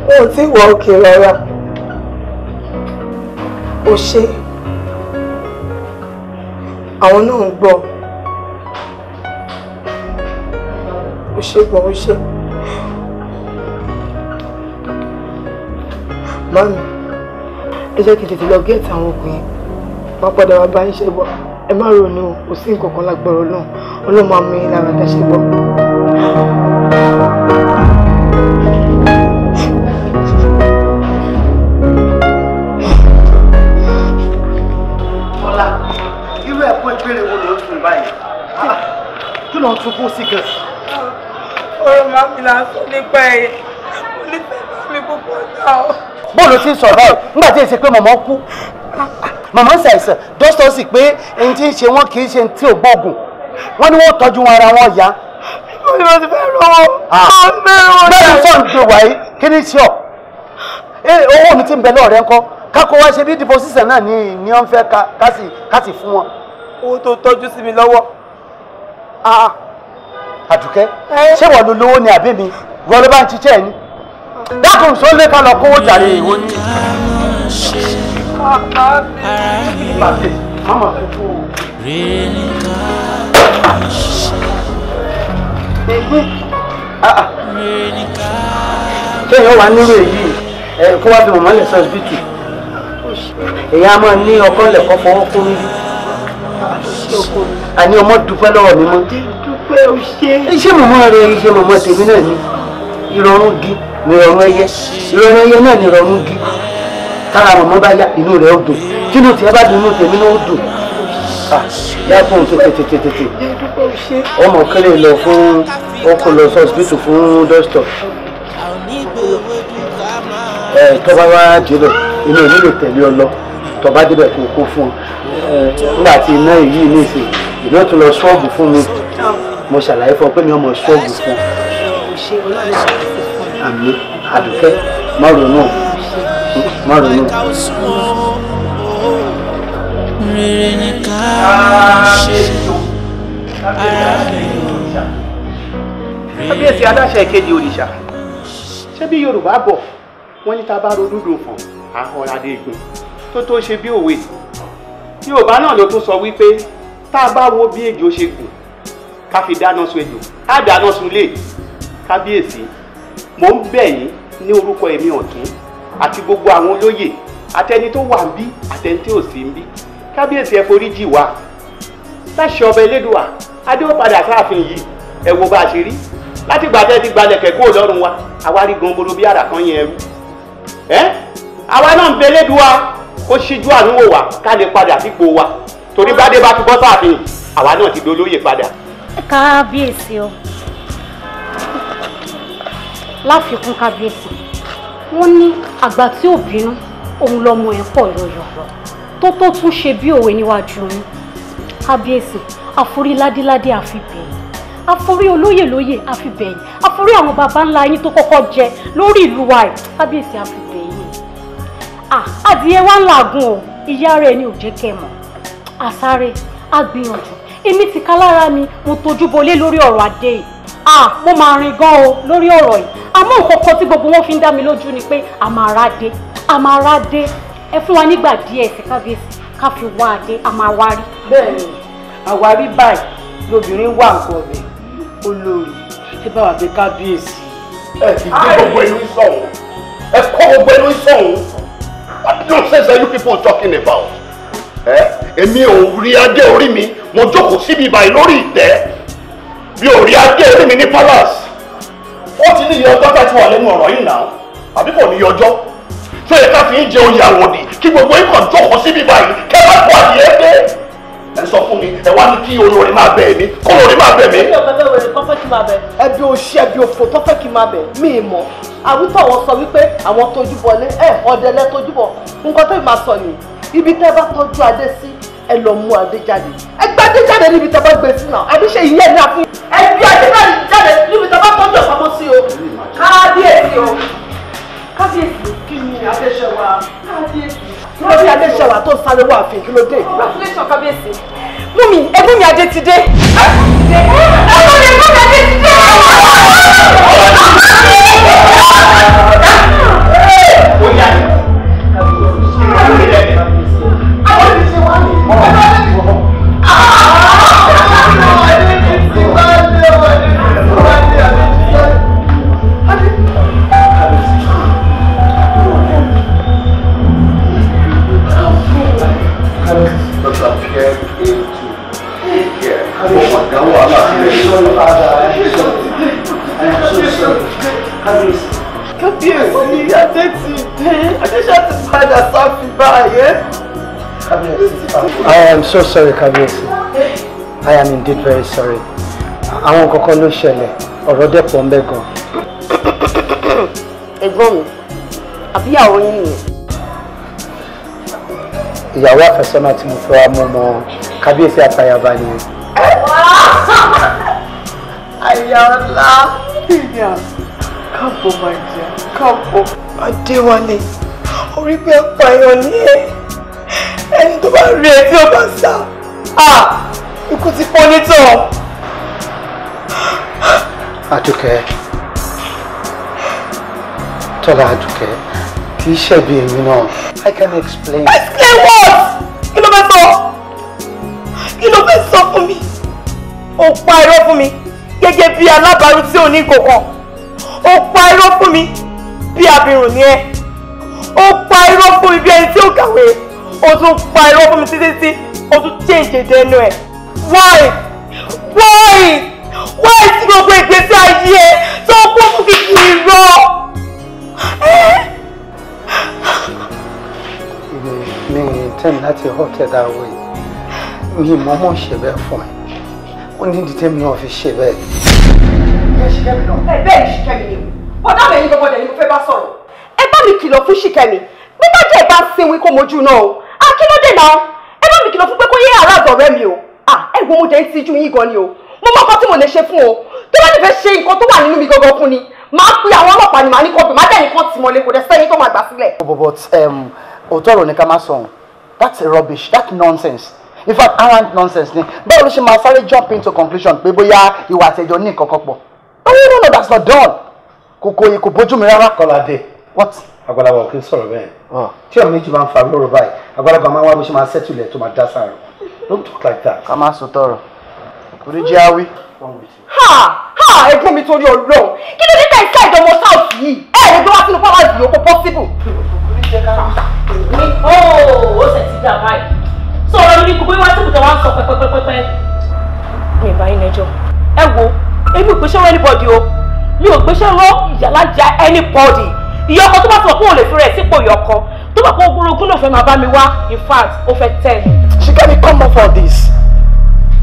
Wọn ò tí wọ òkè rárá. Ó ṣe. Àwọn náà ń gbọ́. Ó ṣe gan, ó ṣe. Mami, ẹ jẹ́ kí n tètè lọ gẹ́ẹ̀tì àwọn ọkùnrin. Wọ́n padà wá bá ń ṣe bọ̀. Ẹ má ronú, kò sí nǹkan kan lágbára Ọlọ́run. Ọlọ́run máa mú yín lára dá ṣe bọ̀. Ọlá, irú ẹ̀kọ́ ìbéèrè wo ló ń sùn báyìí? Kí ló ń sunkún sí gan? Ọ̀rọ̀ màmí là ń sọ nípa ẹ̀. Mo nífẹ̀ẹ́ màmí púpọ̀ náà. Bóòlù ti ń sọ̀rọ̀ báyìí nígbà tí èsì pé mọ̀mọ́ kú. Màmá ń ṣàìsàn, dókítà sì pé ẹni tí ń ṣe wọ́n kì í ṣe tí ò gbóògùn. Wọ́n ní wọ́n tọ́jú wọn ara wọn yá. Mo ní mo ti fẹ́ rówó. Bẹ́ẹ̀ni sọ̀rọ̀ tó wà yìí, kí ni ṣe ọ́? Owó mi ti ń bẹ lọ́ọ̀rẹ́ ńkọ́. Kákó wá ṣe bí deposition náà ní wọ́n fẹ́ ká sì fún wọn. Owó tó tọ́jú sí mi lọ́wọ́. Àdùkẹ́, ṣé wọ́n lo lówó ni àbí mi? Wọ́n ló bá ń ṣiṣẹ́ ẹ̀ ni. Dákun sólé ká lọ kówó jàre ìwọ ni. Kéèyàn wà nírú èyí kó wá fi mọ̀mọ́ lẹ̀ sọ́sibítù. Èyí á máa ní ọkọ lẹ̀kọ́ fọwọ́ kó níbí. Àní ọmọ dúpẹ́ lọ́wọ́ mi mọ́. Iṣẹ́ mọ̀mọ́ rẹ iṣẹ́ mọ̀mọ́ tèmi náà ni. Ìrọ̀rùn gi ni ìrọ̀rùn ẹyẹ. Ìrọ̀rùn ẹyẹ náà ni ìrọ̀rùn gi. Tára mọ̀mọ́ bá yá inú rẹ̀ ó dùn. Tínú tiẹ̀ bá dùn inú tèmi náà ó dùn. Yàtọ̀ ohun tètè tètè. Ọmọ kéré lọ fún ọkọ̀ lọ sọ́sibítù fún dókítà. Tọ́ba wá débẹ̀ inú ò nílò tẹ̀lé ọ lọ. Tọ́ba débẹ̀ kò kó fún ọ. Nígbà tí iná yìí ní ìsìn ìná tún lọ ṣọ́ọ̀bù fún mi. Mo ṣàlàyé fún ọ pé mi ò mọ ṣọ́ọ̀bù fún ọ. Àmín. Àdùkẹ́, má ronú. Má ronú. Rere ni ká ṣe ara mi o. Kábíyèsí adáṣẹ ìkejì òrìṣà. Ṣé bí Yorùbá bọ̀ wọ́n ní tá a bá ronú dùn fún ahọ́nradé ìgbín tó ṣe bí òwe. Yorùbá náà ló tún sọ wípé tá a bá wo bí ejò ṣe gùn ká fi dáná sun ejò ká dáná sun lé. Kábíyèsí, mò ń bẹ̀ yín ní orúkọ èmi ọ̀tún àti gbogbo àwọn olóyè àtẹni tó wà ń bí àtẹni tí ò sí ń bí. Kábíyèsí, ẹ foríjì wá. Láṣẹ ọba Elédùà, adé ó padà sáàfin yìí. Ẹ wo bá a ṣe rí láti gbà tẹ́ ti gbalẹ̀ kẹ̀kọ́ lọ́rùn wa, àwa rí gọ̀ǹbòrò bí àrà kan yẹn ẹrú. Àwa náà ń bẹ Elédùà kó ṣíjú àánú wò wá ká lè padà sípò wa, torí bá dé bá ti bọ́ sáàfin àwa náà ti dolóyè padà. Kábíyèsí o, láfikún kábíyèsí, wọ́n ní àgbà tí ò bínú òun lọmọ ẹ̀ pọ̀ yọyọ tó tún ṣe bí òwe níwájú yín. Kábíyèsí, àforí ládéládé àfi bẹ̀yìn, àforí olóyè lóyè àfi bẹ̀yìn, àforí àwọn baba ńlá yín tó kọ́kọ́ jẹ lórí ìlú wa ẹ̀, kábíyèsí àfi bẹ̀yìn. Adìyẹ wa ń làágùn o, ìyá rẹ̀ ni ò jẹ́ kẹ́ mọ̀. Àsáré àgbìyànjú, èmi ti ká lára mi, mo tojú bolé lórí ọ̀rọ̀ adé yìí. Mo máa rìn gan o lórí ọ̀rọ̀ yìí, àmọ́ nǹkan kan tí gbogbo wọn fi ń dá mi lójú ni pé àmàràdé àmàràdé. Ẹ fún wa nígbà díẹ̀ sí kábíyèsí ká fi wá adé, a máa wá rí. Bẹ́ẹ̀ni, àwárí báyìí lobìnrin wà nǹkan ọbẹ̀. Olórí, ẹ bá wà bẹ kábíyèsí. Ẹ ti gbé gbogbo ẹnu sọ̀hún, ẹ kọ́ gbogbo ẹnu sọ̀hún. What nonsense are you people talking about? Èmi ò rí adé orí mi, mo jókòó síbi ìbàyí lórí ìtẹ́. Mi ò rí adé orí mi ní palace. Ó ti ní iye ọjọ́ tá ti wà lẹ́nu ọ̀rọ̀ yìí náà, àbí kò ní iye ọjọ́? Ṣé yẹ ká fi ń jẹ oyè àwòdì kí gbogbo yín kàn jókòó síbi báyìí kẹ́ bá kó adìyẹ dé? Ẹ sọ fún mi, ẹ wá ní kí olórí máa bẹ̀ mí, kó olórí máa bẹ̀ mí. Ẹbí ọ̀fẹ́ wèrè kọ́ fẹ́ kí n máa bẹ̀. Ẹbí òṣì ẹbí òfò tó fẹ́ kí n máa bẹ̀ mí mọ̀. Àwítọ̀ wọn sọ wípé àwọn tójú bọlé ẹ ọ̀dẹ̀lẹ̀ tójú bọ̀. Nǹkan tó máa sọ nìyí, ibi tẹ́ bá tọ́jú adé sí ẹ lọ mú adé jáde. Ẹ gbé adé jáde níbi tẹ́ bá gbé sí náà. Àbí ṣe ìyẹn ní àfihàn. Ẹ gbé adé jáde níbi tẹ́ bá tọ́jú ọ̀pamọ́ sí o. Kábíyèsí o. Kábíyèsí. Kí ni adéṣe wa? Kábíyèsí. Kí ló dé Adéṣẹwà tó sáré wá àfin kí ló dé? Congratulations kábíyèsí. Mummy, ẹ̀gbọ́n mi Adé ti dé. Ẹ̀gbọ́n mi Adé ti dé. Kábíyèsí Adé ti dé, Adéṣà ti padà sáfì báyẹn. I am so sorry, Kábíyèsí. I am indeed very sorry. Àwọn kankan ló ṣẹlẹ̀, ọ̀rọ̀ dẹ̀ pọ̀ ńbẹ̀ gan. Ẹ̀gbọ́n mi, àbíyàwó yín nìyẹn? Ìyàwó àfẹ́sọ́nà tí mo fẹ́ wá mú mọ́ Kábíyèsí àtayaba ni. Àyà ọ̀la. Káàbọ̀ máa jẹ, káàbọ̀. Adéwálé, orí pé pààyàn ní ẹ. Ẹni tó bá rí ẹ tí ó bá sá, ikú ti pọ́n nítọ̀. Àdùkẹ́, Tọ́lá Àdùkẹ́, kì í ṣẹ̀bi èmi náà. I can explain. Explain what? Kí ló fẹ́ sọ? Kí ló fẹ́ sọ fún mi? Ó pa irọ́ fún mi gẹ́gẹ́ bí alábàárù tí ò ní kọ̀ọ̀kan. Ó pa irọ́ fún mi bí abirùn ni ẹ. Ó pa irọ́ fún mi bí ẹni tí ó kàwé. Ó tún pa irọ́ fún mi títí tí ó tún change èdè ẹnu ẹ. Why? Why? Why tí gbogbo ìgbésí ayé ẹ tó kún fún kìkì irọ́? Mi intend láti hurt ẹ that way. Mi mọ̀ọ́mọ̀ ṣe bẹ́ẹ̀ fún ẹ. Ó ní ìdí tẹ́mi náà fi ṣe bẹ́ẹ̀. Ẹ bẹ́ẹ̀ ni Ṣìkẹ́mi ni o. Bọ́dá mi ẹ̀yin gbọ́dọ̀ ni mo fẹ́ bá sọ̀rọ̀. Ẹ bá mi kìlọ̀ fún Ṣìkẹ́mi. Bí bá jẹ́ ìbá sinwi kó mojú náà o. À kí ló dé náà? Ẹ bá mi kìlọ̀ fún pé kó yé àrà ọ̀rẹ́ mi o. À ẹ wo mo jẹ́ ń tijú yín gan ni o. Mo mọ nǹkan tí mo lè ṣe fún o. Tó bá nífẹ̀ẹ́ ṣe nǹkan tó wà nínú mi gangan fún ni. Màá pe àwọn ọlọ́pàá ni màá ní kọ́pì, màá dẹ̀ nìkan tì mọ́lé kò dẹ̀ sẹ́yìn tó máa gbà sílẹ̀. But òótọ́ ọ̀rọ̀ ni ká má sọ ohun. That's rubbish, that's nonsense. In fact, arrant nonsense ni. Báwo ló ṣe máa sáré jump into conclusion pé bóyá ìwà àtẹ̀jọ́ ní nǹkan kan pọ̀? No, no, no, that's not done. Kò bójú mi rárá. Kọ́ládé. What? Àgbàlagbà ò kí ń sọ̀rọ̀ bẹ́ẹ̀. Tí ọ̀rọ̀ méjì máa ń fa lóru báyìí, àgbàlagbà máa ń wá bó ṣe máa settle ẹ̀ tó máa dá sára. Don't talk like that. Ká má sọ tọrọ. Kò ní jẹ́ awí. Ha! Ha! Ẹ̀gbọ́n mi torí Ọlọ́run. Kí ló dé tẹ̀ ìka ìdánwò South yìí? Ẹ lè gbé wá sínú palace yìí, ó kò possible. Ó ṣe ti dà báyìí. Sọ̀rọ̀ lórí gbogbo ìwà tí kò wá ń sọ pẹ́pẹ́pẹ́pẹ́. Mi ì bá yín lẹ́jọ́. Ẹ wo, èmi ò gbéṣẹ́ rán anybody o. Mi ò gbéṣẹ́ rán ìyàlájà anybody. Ìyá ọkọ tó bá sọ pé òun lè fi rẹ̀ sípò ìyá ọkọ. Tó bá pọ̀ ogún náà fẹ́ máa bá mi wá. In fact, ó fẹ́ tẹ̀ mí. Ṣìkẹ́mi, come up for this.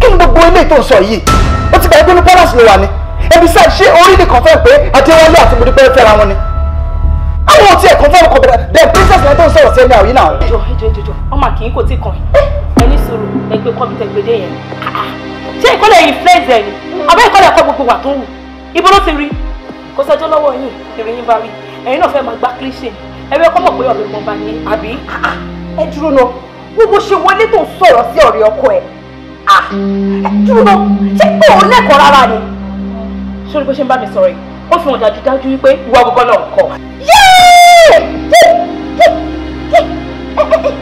Kí ni gbogbo eléyìí tó ń sọ yìí? Ó ti gbà pé ní palace ló wà ní. Ẹbí sáà ṣé orí ni confirm pé Adéwálé àti Modúpẹ́ fẹ́ra wọn ni? Àwọn ò tiẹ̀ confirm kọ̀ bẹ̀rẹ̀. Then princess náà tó ń sọ̀rọ̀ sí ẹni àwìn náà. Ẹjọ́ ẹjọ́ ẹjọ́ ọmọ àkìyìn kò tí kàn ẹ ní sùúrù ẹgbẹ́ kọ́ bí tẹ̀gbẹ́dẹ́ yẹn. Ṣé ìkọ́lẹ̀ influence ẹ̀ ni? Àbẹ́ ìkọ́lẹ̀ ẹ̀kọ́ gbogbo wà tó ń wù? Ibo ló ti rí? Kò sọjọ́ lọ́wọ́ yín, èrè yín bá rí. Ẹ̀yin náà fẹ́ máa gbá kílíṣìn. Ẹ̀rẹ́ kọ́ mọ̀ pé ọ̀rẹ́ kan bá ní àbí? Ẹ dúró náà, gbogbo ṣe wọlé tó ń sọ̀rọ̀ sí ọ̀rẹ́ ọkọ ẹ̀. Ẹ dúró náà, ṣé pé òun lẹ́kọ̀ọ́ rárá ni? Ṣé o rí bó ṣe ń bá mi sọ̀rọ̀ yìí? Ó fi hàn dájúdájú wípé ìwà gbogbo náà kọ̀.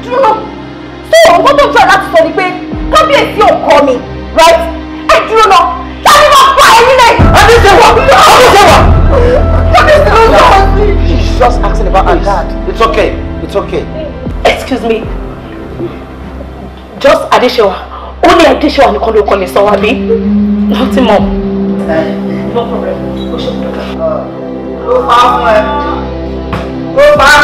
Dúró náà, so nǹkan tó ń jọ láti sọ ni pé kábíyèsí ò kọ́ mi, right? Ẹ dúró náà, tani máa pa ẹ̀yin lẹ́yìn? Adéṣewà! Adéṣewà! Kábíyèsí ló ń sọ̀rọ̀ sí. She's just asking about her dad. It's okay. It's okay. Excuse me. Just Adéṣewà. Ó ní Adéṣewà nìkan ló kọ́ mi sọ wá bí? Nothing more. No problem. Ó ṣe kúrò. Ó pa á fún ẹ. Ó pa á.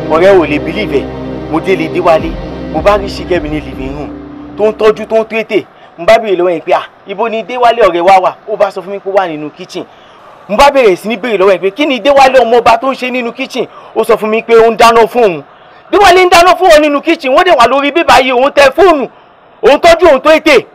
Ọ̀rẹ́ ò lè believe ẹ̀, mo délé Déwálé, mo bá rí Ṣìkẹ́mi ní living room tó ń tọ́jú tó ń tètè. Mo bá béèrè lọ́wọ́ yẹn pé à ibo ni Déwálé ọ̀rẹ́ wa wà, ó bá sọ fún mi pé ó wà nínú kitchen. Mo bá bẹ̀rẹ̀ sí ní béèrè lọ́wọ́ yẹn pé kí ni Déwálé ọmọọba tó ń ṣe nínú kitchen, ó sọ fún mi pé ó ń dáná fún òun. Déwálé ń dáná fún òun nínú kitchen, wọ́n dẹ̀ wà lórí bíbá yìí, òun tẹ fóònù, òun tọ́jú òun tó ètè.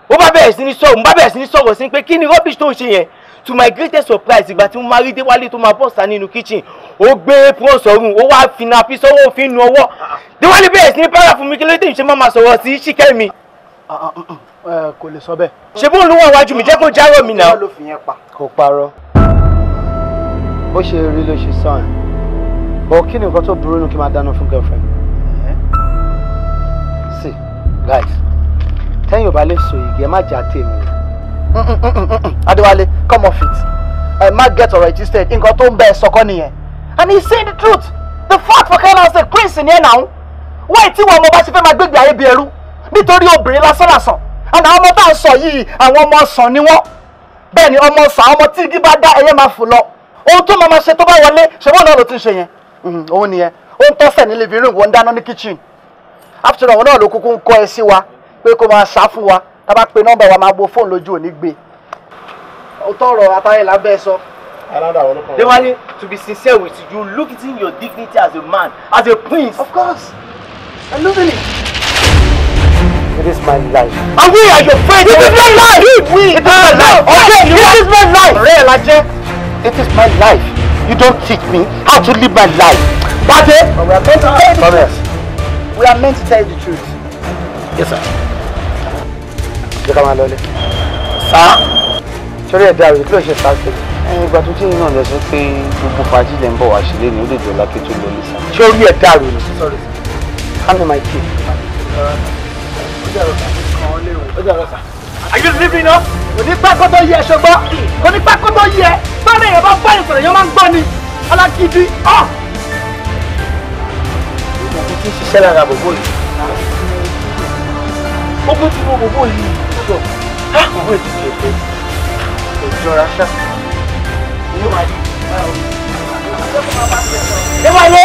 Ó bá bẹ̀rẹ̀ sí ní sọ̀rọ̀, mo bá bẹ̀rẹ̀ sí ní sọ̀rọ̀ sí pé kí ni rubbish tó ń ṣe yẹn. To my greatest surprise, ìgbà tí mo máa rí Déwálé tó máa bọ́ọ̀sà nínú kitchen, ó gbé apron sọ́rùn, ó wá fi nappy sọ́wọ́, òfin nu ọwọ́. Déwálé bẹ̀rẹ̀ sí ní para fún mi, kí ló dé ṣe máa sọ̀rọ̀ sí Ṣìkẹ́mi. Kò lè sọ bẹ́ẹ̀. Ṣé bóun ló wà wájú mi, jẹ́ kó járọ̀ mi náà. Kò parọ́. Bó ṣe rí ló ṣe sàn ẹ̀. Bọ̀ kí ni nǹkan tó burú nù kí n máa dáná fún girlfriend? See, guys, tẹ́yìn ò bá lè sọ igi, ẹ má jà tèmi. Adéwálé, come off it. Ẹ má get ọ̀rọ̀ twisted, nǹkan tó ń bẹ sọkọ nìyẹn. And he's saying the truth. The fact for crying out loud, prince ni ẹ náà. Wáyé tí wọn ọmọ bá ṣe fẹ́ máa gbégbé ayé bí ẹrú nítorí obìnrin lásán lásán. And àwọn ọmọ tá à ń sọ yìí, àwọn ọmọ ọsàn ni wọ́n. Bẹ́ẹ̀ ni ọmọ ọsàn, àwọn ọmọ tí igi bá dá ẹyẹ máa fò lọ. Ohun tó máa ma ṣe tó bá wọlé, ṣe wọ́n náà ló ti ń ṣe yẹn. Òun nìyẹn. Ó ń tọ́sẹ̀ ní living room, wọ́n ń dáná ní kitchen. After all, náà ló kúkú ń kọ́ ẹ sí wa pé kó máa ṣá fún wa. Tá bá pe nọ́mbà wa máa bo fóònù lójú òní gbé. Ó tọrọ àtàyè lábẹ́ sọ. Déwálé, to be sincere with you, you look it in your dignity as a man, as a prince. Of course, I'm losing it. It is my life. And we are your friends. It is my life. We, it is my life. Okay, it is my life. It is my life. You don't teach me how to live my life. Bade. We are meant to tell you the truth. We are meant to tell you the truth. Yes, sir. Jẹ́ ká máa lọlé. Sá. Sórí ẹ̀dá rẹ̀ kí ló ṣe sá sí? Ìgbà tó jẹ́ iná lọ sọ pé gbogbo fàájì lẹ́ ń bọ̀ wá sílé ni ó lè dọ̀la kí tó lọlé sá. Sórí ẹ̀dá rẹ̀ ni. Sorry. Hand me my key. Are you leaving us? Kò ní pẹ́ kó tó yẹ ṣùgbọ́n kò ní pẹ́ kó tó yẹ bára èèyàn bá bá ìsọ̀rọ̀ èèyàn máa ń gbọ́ ni alágídí. Ìgbà tó ti ń ṣiṣẹ́ lára bòbó yìí. Ogun ti wo bòbó yìí. Bòbó yìí ti ṣe pé kò jọra ṣá. Déwálé.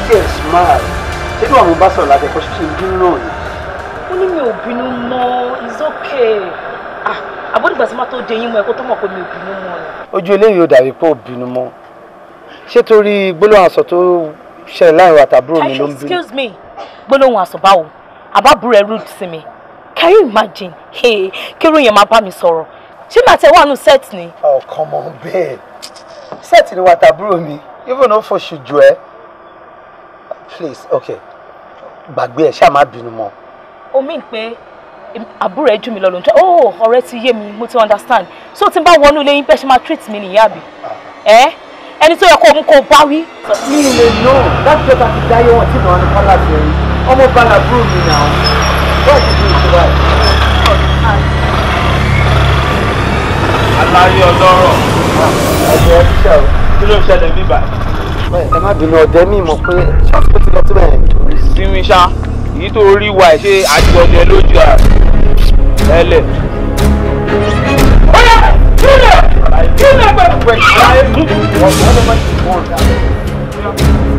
Ṣé smile? Ṣé bí àwọn bá sọ̀rọ̀ láti ẹ̀kọ́ ṣíṣe ń bínú náà ni? Ó ní mi ò bínú mọ́, it's okay. Ah, àbódìgbà tí má tó dé yín mọ́ ẹ kó tó mọ̀ pé mi ò bínú mọ́ ni. Ojú eléyìí ò dàbí pé ò bínú mọ́. Ṣé torí gbólóhùn asọ̀ tó ṣẹlẹ̀ láàrin wa tàbúrò mi ló ń bínú? Excuse me, gbólóhùn asọ̀ báwo? Àbábúrò ẹ rude sí mi. Can you imagine? Hey, kírú yẹn máa bá mi sọ̀rọ̀. Ṣé màá tẹ wà nù set ni? Oh, come on, babe. Set ni wa tàbúrò mi, even though for ṣùjú ẹ. Please, okay. Gbàgbé ẹ, ṣá má bínú mọ́. O mean pé àbúrò ẹ jù mí lọ ló ń tọ́. Oh, ọ̀rẹ́ ti yé mi, mo ti understand. So tí n bá wọnú ilé yín bẹ́ẹ̀ ṣe máa treat mi nìyá àbí? Ẹ́ ẹni tó yẹ kó mú kó bá wí. Mi ì lè nù, láti jọba ti dáyé wọn tí màá ní kọ́lá ti rí. Ọmọ bá làbúrò mi nà ó. Bọ́ọ̀lù ti ṣe báyìí. Aláyé ọlọ́rọ̀. Ẹ̀jẹ̀ ẹ ṣe o. Kí ló ń ṣẹlẹ̀ bíbá? Ẹ má bínú ọ̀dẹ́ mi mọ̀ pé ṣọ́ọ̀ṣì ti lọ síbẹ̀ yẹn. Sinmi ṣá, èyí tó rí wa ẹ̀ ṣe àjọjẹ lójú à ẹlẹ̀. Ọ̀yà kílẹ̀ kílẹ̀ pẹ̀lú àlàyé mú.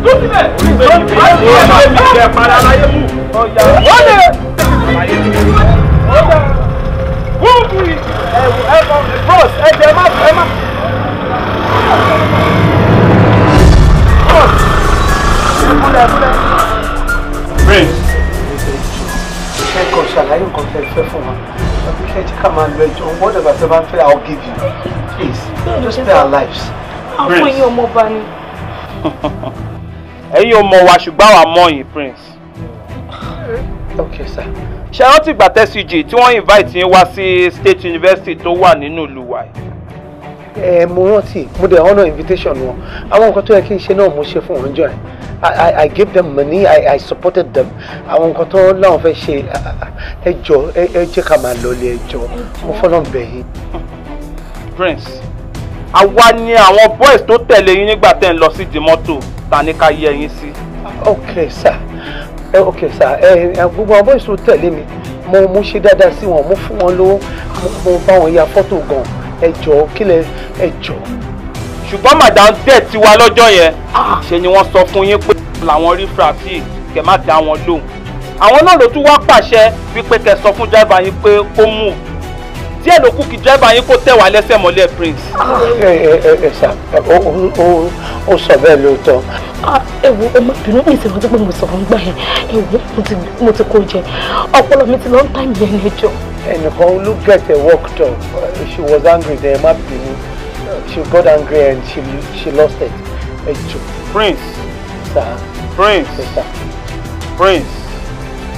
Dúkìlẹ̀ àlàyé mú. Wọ́n lè. Bros, ẹ jẹ́ má ẹ má. Prince. Ẹ kàn ṣàlàyé nǹkan tẹ́ fẹ́ fún wa. Àbí kẹ́ ẹ jẹ́ ká máa lọ ẹjọ́ whatever tẹ́ bá ń fẹ́, I'll give you. Please, just spare our lives. Àwọn èèyàn ọmọ ọba ni. Ẹ̀yin ò mọ̀ wá ṣùgbọ́n àwa mọ̀ yín, Prince. Okay, sir. Ṣé rántí ìgbà tẹ́síjì tí wọ́n invite yín wá sí State University tó wà nínú ìlú wa yìí? Ẹ mo rántí, mo dẹ̀ honour invitation wọn. Àwọn nǹkan tó yẹ kí n ṣe náà mo ṣe fún wọn jọ ẹ̀. I gave them money, I supported them. Àwọn nǹkan tó láwọn fẹ́ ṣe, ẹ jọ̀ọ́ ẹ jẹ́ ká máa lọlé, ẹ jọ̀ọ́. Mo fọlọ́n bẹ̀ yín. Prince, àwa ni àwọn boys tó tẹ̀lé yín nígbà tẹ́ ń lọ sí di mọ́tò ta ní ká yẹ yín sí. Okay, sir. Okay, sir. Gbogbo àwọn boys tó tẹ̀lé mi, mo ṣe dáadáa sí wọn, mo fún wọn lówó, mo bá wọn ya fọ́tò gan. Ẹ jọ̀ọ́ kílẹ̀ ẹ jọ̀ọ́. Ṣùgbọ́n madam dẹ̀ ti wá lọ́jọ́ yẹn, ṣe ni wọ́n sọ fún yín pé làwọn rí frasi kẹ́ má dá wọn lóhùn. Àwọn náà ló tún wá pàṣẹ wípé kẹ́ sọ fún driver yín pé kó move. Díẹ̀ ló kù kí dírẹ́bà yín kó tẹ̀ wá lẹ́sẹ̀ mọ́lẹ̀, Prince. Ẹ sà, ó sọ bẹ́ẹ̀ lóòótọ́. Ẹ wo, ẹ má bínú, mi ìsìnkú tó pé mo sọ̀rọ̀ ń gbà yẹn. Ẹ wo, mo ti kó jẹ, ọpọlọ mi ti lọ ń tà mí ẹni ẹjọ́. Ẹnìkan ló get a worked up. She was angry then, ẹ má bínú. She got angry and she lost it. Ẹ jọ̀ọ́. Prince. Sir. Prince. Yes, sir. Prince,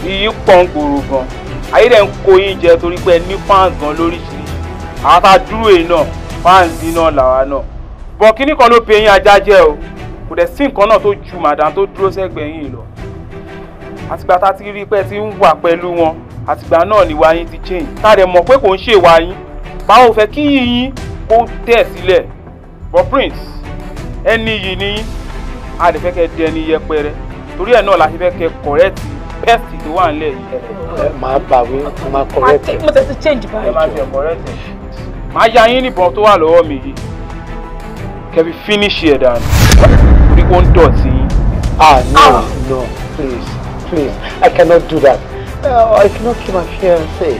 iyì pọ̀ ń gbòòrò gan. Ayé dẹ̀ ń kó yín jẹ torí pé ẹ ní fans gan lóríṣiríṣi. Àwọn tá a dúró yìí náà, fans yín náà làwa náà. Bọ̀ kínní kan ló pe yín ajá jẹ́ o. Kò dẹ̀ sí nǹkan náà tó ju màdàm tó dúró sẹ́gbẹ̀ẹ́ yín lọ. Àtìgbà tá a ti rí pé ẹ ti ń wà pẹ̀lú wọn, àtìgbà náà ni ìwà yín ti change. Tá a dẹ̀ mọ̀ pé kò ń ṣèwà yín. Báwo fẹ́ kí yín kó tẹ̀ sílẹ̀. But Prince, ẹni yìí ni yín, a lè fẹ́ kẹ́ dẹni yẹpẹrẹ. Torí ẹ̀ náà la ṣe fẹ́ kẹ́ correct pest tó wà nílẹ̀ yìí. Ẹ máa bàwí, máa correct. Mo tẹ̀ ti change báyìí. Ẹ máa fi correct ẹ̀. Màá ya yín níbọn tó wà lọ́wọ́ mi yìí. Kẹ́ fi finish ẹ̀ dànù. Torí ó ń dọ̀tí yín. Ah, no, no, please, please, I cannot do that. I cannot kill my fiancé.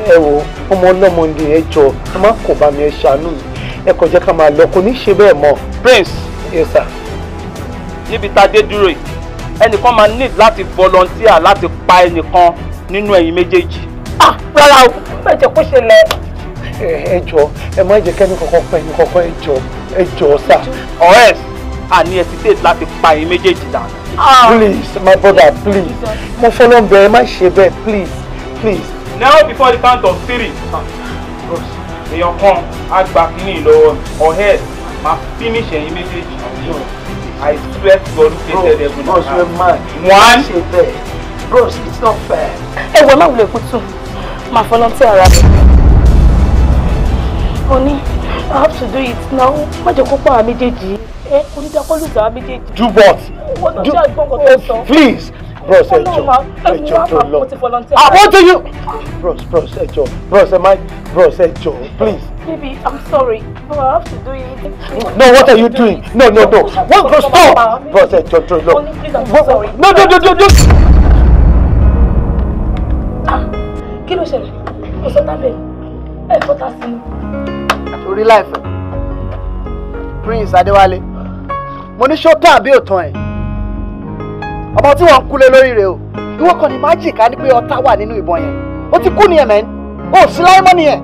Ẹ wo, ọmọ ọlọ́mọ ni, ẹ jọ̀ọ́, ẹ má kó bá mi, ẹ ṣàánú mi. Ẹ kàn jẹ́ ká máa lọ, kò ní ṣe bẹ́ẹ̀ mọ́. Prince. Yes, sir. Níbi tá a dé dúró yìí, ẹnìkan máa need láti volunteer láti pa ẹnìkan nínú ẹ̀yin méjèèjì. Ah, rárá o, má jẹ́ kó ṣẹlẹ̀. Ẹ jọ̀ọ́, ẹ má jẹ́ kẹ́ni kankan pa ẹnì kankan, ẹ jọ̀ọ́, ẹ jọ̀ọ́ sà. Or else, a ní hesitate láti pa ẹ̀yin méjèèjì dànù. Please, my brother, please. Mo fọlọ́ ń bẹ, ẹ má ṣe bẹ́ẹ̀, please, please. Now before the count of three, èèyàn kan á gba kínní lọ́wọ́, or else máa finish ẹ̀yin méjèèjì. I swear to God who created heaven and Bros, earth. we're mad. One. Ṣe bẹ́ẹ̀. Bros, it's not fair. Ẹ wo, ẹ má wulẹ̀ kútù, máa volunteer ara mi. Honey, I have to do it now. Má jẹ́ kó pa àwọn méjèèjì. Ẹ kò ní dákọ́ lùzà àwọn méjèèjì. Do what? Wọ́n náà ṣe àgbọ̀n kan tó sọ. Please, bros, ẹ jọ̀ọ́, ẹ jọ̀ọ́ tó lọ. Mo ti volunteer. Ah, what do you? Bros, bros, ẹ jọ̀ọ́, bros, ẹ má, bros, ẹ jọ̀ọ́, please. Baby, I'm sorry, but I have to do it. No, what are you doing? No, no, no. What? Bros, stop! Bros, ẹ jọ̀ọ́ tó lọ. Honey, please, I'm sorry. No, no, no, no, no. Ah, kí ló ṣẹlẹ̀? Kò sọ tábẹ̀. Ẹ fọ́ta sí mi. Orí láìfẹ́, Prince Adéwálé, mo ní ṣó tán àbí òtán ẹ̀? Ọmọ tí wọ́n ń kúlé lórí rẹ̀ o, ìwọ kan ní májì ká ní pé ọ̀tá wà nínú ìbọn yẹn. Ó ti kú nìyẹn mẹ́rin, ó sì láyé mọ́ nìyẹn.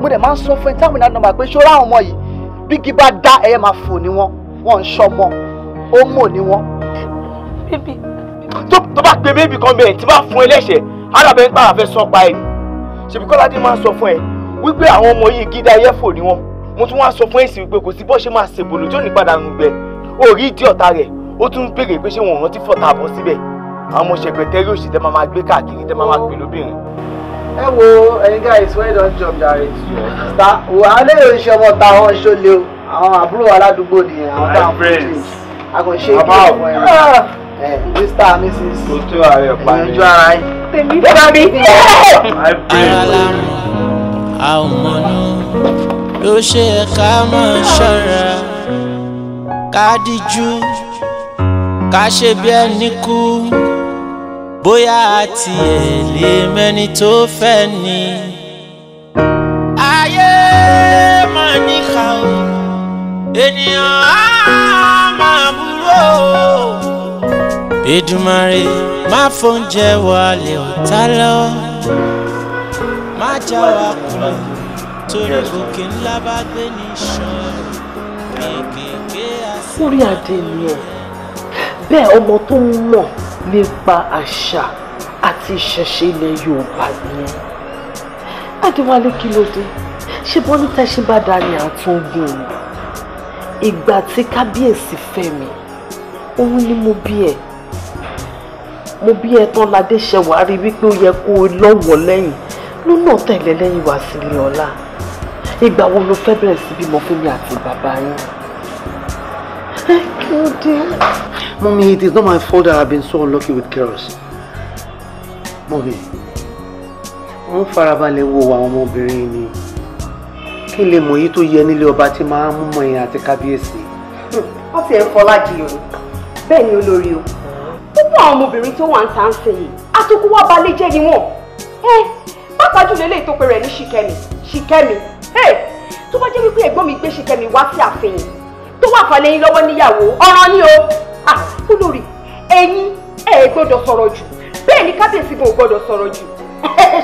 Mo dẹ̀ máa ń sọ fún ẹ táwọn ìlànà nọ́mbà pé ṣó ráwọn ọmọ yìí, bígi bá dá ẹyẹ máa fò ní wọn, wọn ń ṣọmọ, ó mò ní wọn. Tó bá pe bébì kan bẹ́ẹ̀ tí bá fún ẹ lẹ́sẹ̀, alábẹ́ ń pàrà fẹ́ sọ pa ẹ ni. Ṣèbí Kọ́ládé máa ń sọ fún ẹ wípé àwọn ọmọ yìí gíga ẹyẹ fò ní wọn. Mo tún wá sọ fún èsì wípé kò sí bọ́ ṣe máa ṣèbòlò tí ò ní padà ń gbẹ. Orí ìdí ọ̀tá rẹ̀, ó tún ń béèrè pé ṣé wọn ò rántí fọ̀tà bọ́ síbẹ̀. Àwọn ọmọ ṣẹ̀pẹ̀tẹ́rì òṣì tẹ́ máa máa gbé káàkiri tẹ́ máa máa pè lóbìnrin. Ẹ wo, ẹ̀yin guys, well done job jàre. Ta wo alẹ́ yóò ṣe ọmọ ta àwọn ìṣọlẹ̀ o, àwọn àbúrò aládùúgbò nìyẹn, àwọn táwọn fún change. A kò ṣe kí ọmọ ẹ Mr and Mrs. Kò tó ààrẹ pa Ẹ̀yin ojú ara yín. Tèmi bá mi. Ara la mọ̀, a ò mọ̀nà ló ṣe é ká máa ṣọ́ra, ká díjú, ká ṣe bí ẹni kú, bóyá a tiẹ̀ lè mẹ́ni tó fẹ́ ni. Ayé máa níkà o, ènìyàn á máa burú o. Èdùmàrè má fóúnjẹ wọlé ọ̀tá lọ, má já wa kulẹ̀ torí òkè ńlá bá gbé ní ṣan kéékèèké àti. Orí adé ni ẹ bẹ́ẹ̀, ọmọ tó ń mọ̀ nípa àṣà àti ìṣẹ̀ṣe ilẹ̀ Yorùbá nìyẹn. Adéwálé, kí ló dé? Ṣé bọ́ní tẹ́ṣí bá dá ní àtúngùn ni? Ìgbà tí kábíyèsí fẹ́ mi, òun ni mo bí ẹ. Mo bí ẹ tán, ládé ṣẹwàá rí wípé ó yẹ kó o lọ́wọ́ lẹ́yìn lónà tẹ̀lé lẹ́yìn wá sílé ọlá. Ìgbà wo ló fẹ́ bẹ̀rẹ̀ sí bímọ fún mi àti bàbá yín? Ẹ kí ló dé? Mommy, it is not my fault that I've been so unlucky with girls. Mommy, wọ́n farabalẹ̀ wo àwọn ọmọbìnrin ni. Kí n lè mọ̀ èyí tó yẹ nílé ọba tí máa ń mú mọ́ ẹ̀yìn àti kábíyèsí. Wọ́n ti ẹ̀ ń fọlá jiyàn ni. Bẹ́ẹ̀ ni olórí o. Púpọ̀ àwọn ọmọbìnrin tó wà ń ta ń sìn yìí, àtòkù wá balẹ̀ jẹ́ ni wọ́n. Ẹ bákan Pàápàá jùlọ eléyìí tó pe rẹ̀ ní Ṣìkẹ́mi. Ṣìkẹ́mi, tó bá jẹ́ wípé ẹ̀gbọ́n mi gbé Ṣìkẹ́mi wá sí ààfin tó wà falẹ̀ yín lọ́wọ́ níyàwó, ọ̀ràn ni o. Olórí, ẹ̀yin ẹ̀ gbọ́dọ̀ sọ̀rọ̀ jù, bẹ́ẹ̀ ni kábíyèsí gan ò gbọ́dọ̀ sọ̀rọ̀ jù.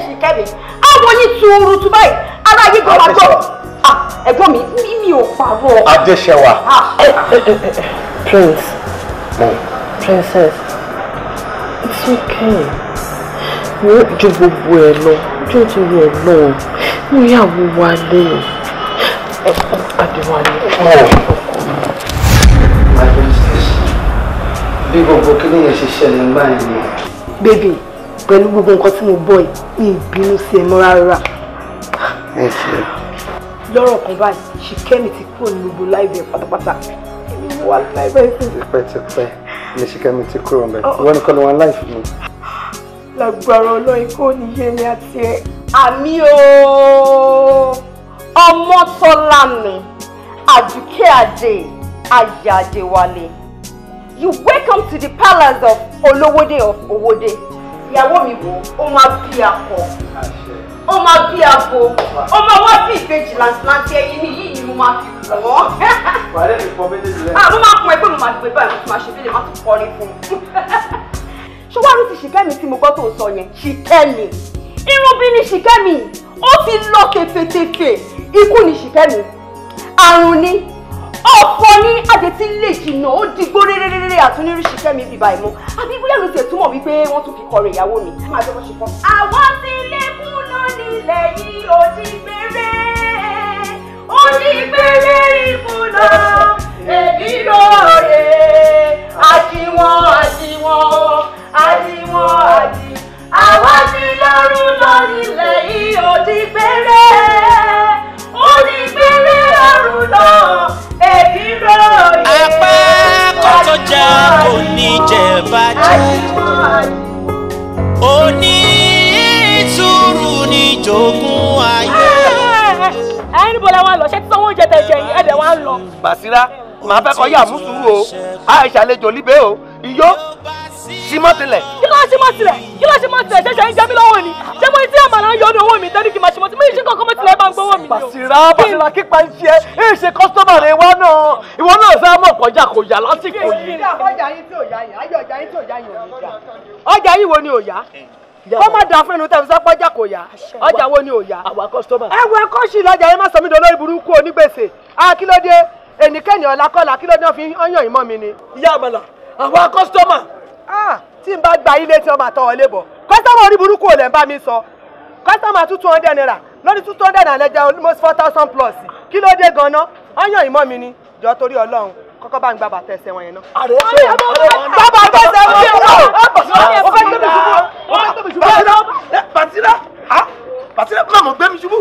Ṣìkẹ́mi, àwọn yín tuurutu báyìí, ara yín gan máa gbọ́. Ẹ̀gbọ́n mi, mi ò parọ́. Adéṣẹwà. Prince, Princess, it's okay. Wo ju gbogbo ẹ lọ, ju torí Ọlọ́run, mo yàwó wálé. Adéwálé. My princess, bí gbogbo kí nìyẹn ṣe ṣẹlẹ̀ ń báyìí ni. Bébì, pẹ̀lú gbogbo nǹkan tí mo bọ̀ yìí, mi ì bínú sí ẹ mọ́ rárá. Ẹ ṣe. Lọ́rọ̀ kan báyìí, Ṣìkẹ́mi ti kúrò ní gbogbo láìpẹ́ pátápátá. Èmi ni wà láìpẹ́ sí. Tipẹ́tipẹ́ ni Ṣìkẹ́mi ti kúrò ńbẹ̀. Ìwọ nìkan ló wà láìpẹ́ mi. Lágbára Ọlọ́run kò ní yé mi àti ẹ. Àmì ooo, Ọmọ́tọ́lá mi, Àdùkẹ́ Adé, Aya Adéwálé. You welcome to the palace of Olówódé of Owódé. Ìyàwó mi wò, ó máa bí akọ, ó máa bí abo, ó máa wá bí ìbejì làǹtìlanti. Ẹyin ní yìí ni mo máa fi pọ̀ wọ́n. Wàá lè pọ méjèèjì lẹ́yìn. Mo máa pọn ẹgbẹ́ mi, máa gbé báyìí, mo tún máa ṣe bí lè máa tún kọrin fún un. Ṣọwárù ti Ṣìkẹ́mi tí mo gbọ́ tó ń sọ yẹn, Ṣìkẹ́mi. Irun bí ni Ṣìkẹ́mi, ó ti lọ tefetefe, ikú ni Ṣìkẹ́mi, àrùn ni, ọ̀fọ̀ ní àdètí lè jìnnà, ó digbó réréréré àtúnírí Ṣìkẹ́mi bíbá ìmọ̀. Àbí bóyá ló tiẹ̀ túmọ̀ wípé wọ́n tún fi kọrin ìyàwó mi. Máa jẹ́ bó ṣe kọ́. Àwọn tí lékún náà nílẹ̀ yìí ó di gbére, ó di gbére ìkùnà, èmi lóore, àdìwọ̀n àdìwọ̀n àdìwọ̀n àdì. Àwọn tí lọ́rùn lọ nílẹ̀ yìí ó di gbére, ó di gbére ọ̀run lọ, èmi lóore. Apá kò tó jẹ́ kò ní jẹ́ bàjẹ́. Oní sùúrù ní jogún ayé. Ẹ̀yin níbo la wá lọ? Ṣé tí sanwó oúnjẹ tẹ̀ jẹ yìí ẹ̀dẹ̀ wá ń lọ? Bàṣírá, màá fẹ́ kọ́ yà mú sùúrù o, àìṣàlejò líbẹ̀ o, iyó símọ́tìlẹ̀. Kí ló ṣe mọ́tìlẹ̀? Kí ló ṣe mọ́tìlẹ̀? Ṣẹ̀ṣẹ̀ ń jẹ mí lọ́wọ́ ni? Ṣé mo ti àmàlà ń yọnu owó mi tẹ́lẹ̀ kí n máa ṣe mọ́tìlẹ̀? Mi ì ṣe kankan mọ́tìlẹ̀ bá ń gbowó mi. Bàṣírá, Bàṣírá kípa ń ṣe é ṣe kọ́sítọ́mà rẹ̀ wá náà. Ìwọ náà sá mọ̀ kọjá kò yá lásìkò yìí. Ọjà yín tí ò yá yín, ayé ọjà yín tí ò yá yín ò ní dá. Ọjà yín wo ni ò yá? Kó má dà fún ẹnu tẹ́ fi sọ pé ọjà kò yá. Ọjà wo ni ò yá? Àwa kọ́sítọ́mà. Ẹ wo ẹkọ́ sí lọ́jà yín, má sọ mí dolórí burúkú onígbèsè. Akílódé, ẹnikẹ́ni ọ̀làkọ́là, kílódé wọ́n fi ń yàn yín mọ́ mi ni. Ìyá àmàlà, àwa kọ́sítọ́mà. Tí n bá gba ilé tí wọ́n máa tọ́ ọ lébọ̀. Kọ́sítọ́mà orí burúkú ò lẹ̀ ń bá mi sọ. Kọ́sítọ́mà 200 naira lórí 200 naira lẹ́jà almost 4,000 plus. Kí ló dé gan-an? Ọyàn ìmọ̀ mi ni. Jọ torí Ọlọ́run, kọ́kọ́ bá ń gba bàtà ẹsẹ̀ wọn yẹn náà. Àrẹ ṣe gba bàtà ẹsẹ̀ wọn yẹn náà. Ó fẹ́ gbé mi ṣubú. Ó fẹ́ gbé mi ṣubú. Bàṣírá, Bàṣírá, má mọ̀ gbé mi ṣubú.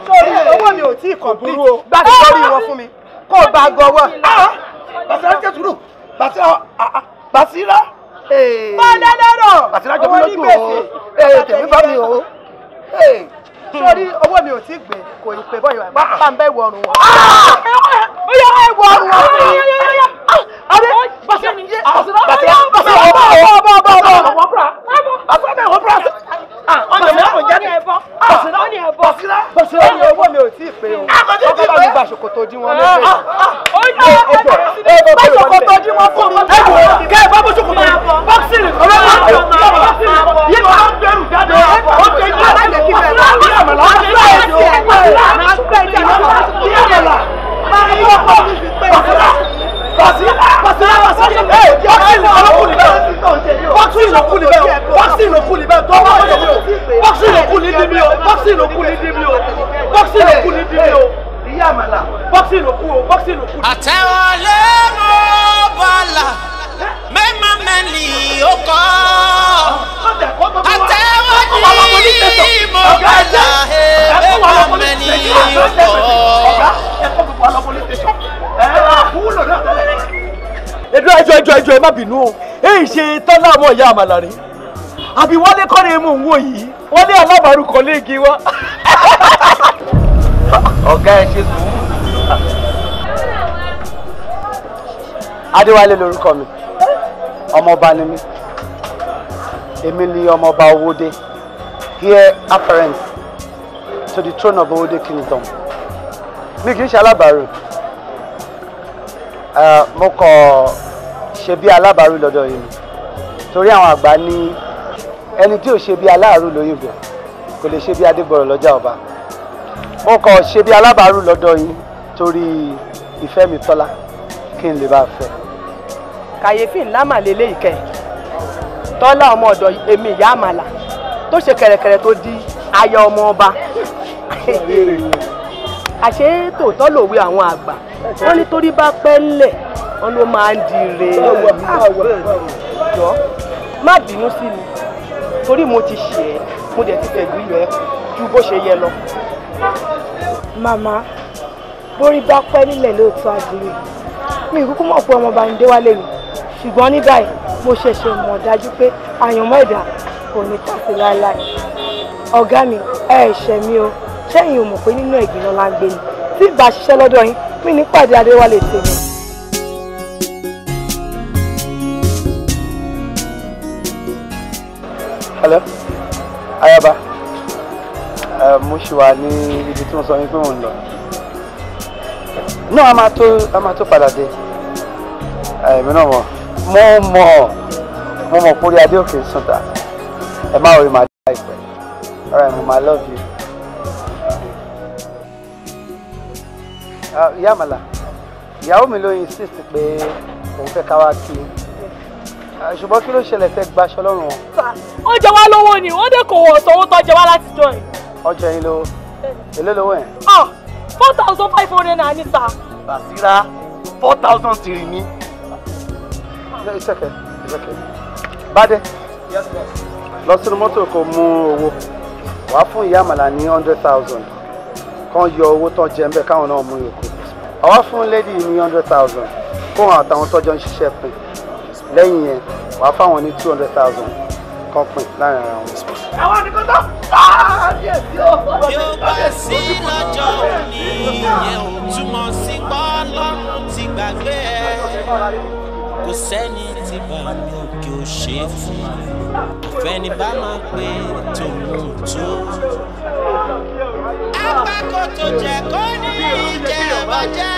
Sórí owó mi ò tí ì complete. Gbà tí lórí wọn fún mi. Kó o gba gọwọ́. Bàṣírá jẹ́ sùúrù. Bàṣírá. Bàṣírá. Bọ́lá lọ́rọ̀. Bàṣírá jọ mí lójú o. Tèmi bá mi o. Sórí owó mi ò tí gbé, kò ì pé bọ́yọ̀ bá ń bẹ́ wọ ọrùn wọn. Ó yá ẹ wọ ọrùn wọn. Adé Bàṣírá, Bàṣírá, Bàṣírá, bọ̀ bọ̀ bọ̀ bọ̀. Bàṣírá bẹ̀ wọ́n búra. Ọjọ́ mi àwọn jáde. Bàṣírá, Bàṣírá, Bàṣírá ni owó mi ò tí ì pé o. Ọkọ bá mi gba ṣòkòtò dí wọn lóde. Bá ṣòkòtò dí wọn fún mi. Ẹ wò ó, kẹ́ ẹ bá bó ṣòkòtò yìí. Bọ́ksìrì ọlọ́pàá yìí máa ń gbẹrù jáde. Ó ti yí Àtẹ̀wọlé mo bọ̀là mẹ́mọ́ mẹ́ni ó kọ́. Àtẹ̀wọlé mo bọ̀là mẹ́mọ́ mẹ́ni ó kọ́. Ẹjọ́ ẹjọ́ ẹjọ́ ẹjọ́ ẹ má bínú o, èyí ṣe tọ́lá àwọn ìyá àmàlà rí. Àbí wọlé kọ́ ni mò ń wò yìí, wọlé alábàárù kọ́ léègì wa. Ọ̀gá ẹ ṣe sùúrù. Adéwálé lorúkọ mi, ọmọọba ni mí, èmi ni ọmọọba Owódé. heir apparent to the throne of Owode Kingdom. Mi kì í ṣe alábàárù. Mo kàn ṣe bí alábàárù lọ́dọ̀ yìí ni. Torí àwọn àgbà ní ẹni tí ò ṣe bí aláàrù lóyìnbó kò lè ṣe bí Adégbọ̀rọ̀ lọ́jà ọba. Mo kàn ṣe bí alábàárù lọ́dọ̀ yìí torí ìfẹ́ mi Tọ́lá kí n lè bá a fẹ́. Kàyéfì ńlá mà lélẹ́yìí kẹ́. Tọ́lá ọmọ ọ̀dọ̀ èmi ìyá àmàlà tó ṣe kẹ̀rẹ̀kẹ̀rẹ̀ tó di aya ọmọ ọba. Àṣé tòótọ́ lòwe àwọn àgbà wọ́n ní torí bá pẹ́ ńlẹ̀ wọ́n ló máa ń di re. Jọ má bínú sí mi torí mo ti ṣe é, mo dẹ̀ ti fẹ̀gbí rẹ̀ ju bó ṣe yẹ lọ. Màmá, borí bá pẹ́ nílẹ̀ lóòótọ́ àdúrà mi kúkú mọ̀ pé ọmọọba ń Déwálé mi, ṣùgbọ́n ní báyìí mo ṣẹ̀ṣẹ̀ mọ̀ dájú pé àyànmọ́ ẹ̀dá kò ní tàsé láéláé. Ọ̀gá mi, ẹ ṣẹ̀ mi o, ṣẹ́yìn ò mọ̀ pé nínú ẹ̀gbìn náà la ń gbé ni. Tí ìbá ṣiṣẹ́ lọ́dọ̀ yín, mi ní pàdé Adéwálé tèmi. Hello, Ayaba. Mo ṣì wà ní ibi tí mo sọ yín pé mò ń lọ. Náà a máa tó padà dé. Èmi náà mọ̀, mo mọ̀ pórí adé òkè sùn ta. Ẹ má rí màá dé láìpẹ́. All right, mama, I love you. Ìyá Àmàlà, ìyàwó mi ló insist pé òun fẹ́ ká wá kí i. Ṣùgbọ́n kí ló ṣẹlẹ̀ fẹ́ gbaṣọ lọ́rùn wọn? Ó jẹ wá lówó ni, wọ́n dẹ̀ kò wọ̀ sanwó tó jẹ wá láti jọ yìí. Ọjọ́ yín lówó. Èló lówó yẹn? 4,500 naira ní sà. Bàsírá, 4,000 tìrì ní. No, it's okay, it's okay. Bádé, Yes, boss. lọ sínú mọ́tò kó mú owó. Wàá fún ìyá Àmàlà ní 100,000. Kán yọ owó tán jẹ ńbẹ̀ káwọn náà mú yòókù. Àwa fún lady ní 100,000. Kó àwọn àtàwọn tọ́jọ́ ń ṣiṣẹ́ pín. Lẹ́yìn yẹn, wàá fáwọn ní 200,000. Kán pín láàrin ara wọn. Àwọn nìkan tó kábíyèsí o. Bí ó bá sí lọ́jọ́ òní, ìyẹn ò túmọ̀ sí pé Ọlọ́run ti gbàgbé ẹ. Kò sẹ́ni tí bá mi òkè ò ṣe fún. Àfẹ́ni bá máa pé tòun ò tó. Apákò tó jẹ kó ní ìjẹ bàjẹ́.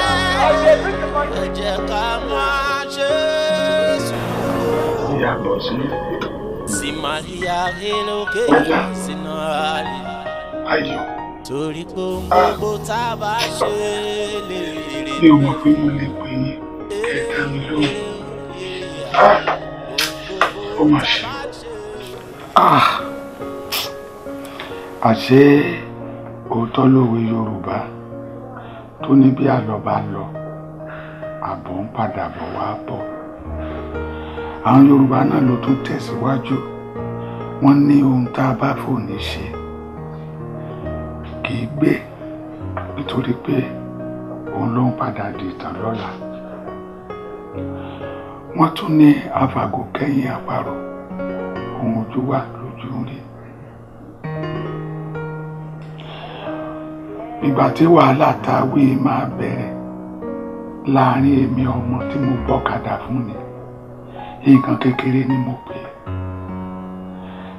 Ẹ jẹ́ ká máa ṣe sùúrù. Ìyá Bọ̀sún. Sí Maria Eloke sínú àlè. Ayọ̀. Torí pé ohun gbogbo tá a bá ṣe lè rè. Mi ò mọ̀ pé mo lè pè yín kẹ́ ẹ dá mi lóhùn. Ó mà ṣe. Àṣé òótọ́ lòwe Yorùbá tó ní bí àlọ́ bá lọ, àbọ̀ ń padà bọ̀ wá bọ̀. Àwọn Yorùbá náà ló tún tẹ̀síwájú. Wọ́n ní ohun tá a bá fòní ṣe kì í gbé nítorí pé òun ló ń padà di ìtàn lọ́la. Wọ́n tún ní àfàgò kẹ́yìn àparò, ohun ojú wa lójú ń rí. Ìgbà tí wàhálà tá a wí máa bẹ̀rẹ̀ láàrin èmi ọmọ tí mo gbọ́kadà fún ni, nǹkan kékeré ni mo pè é.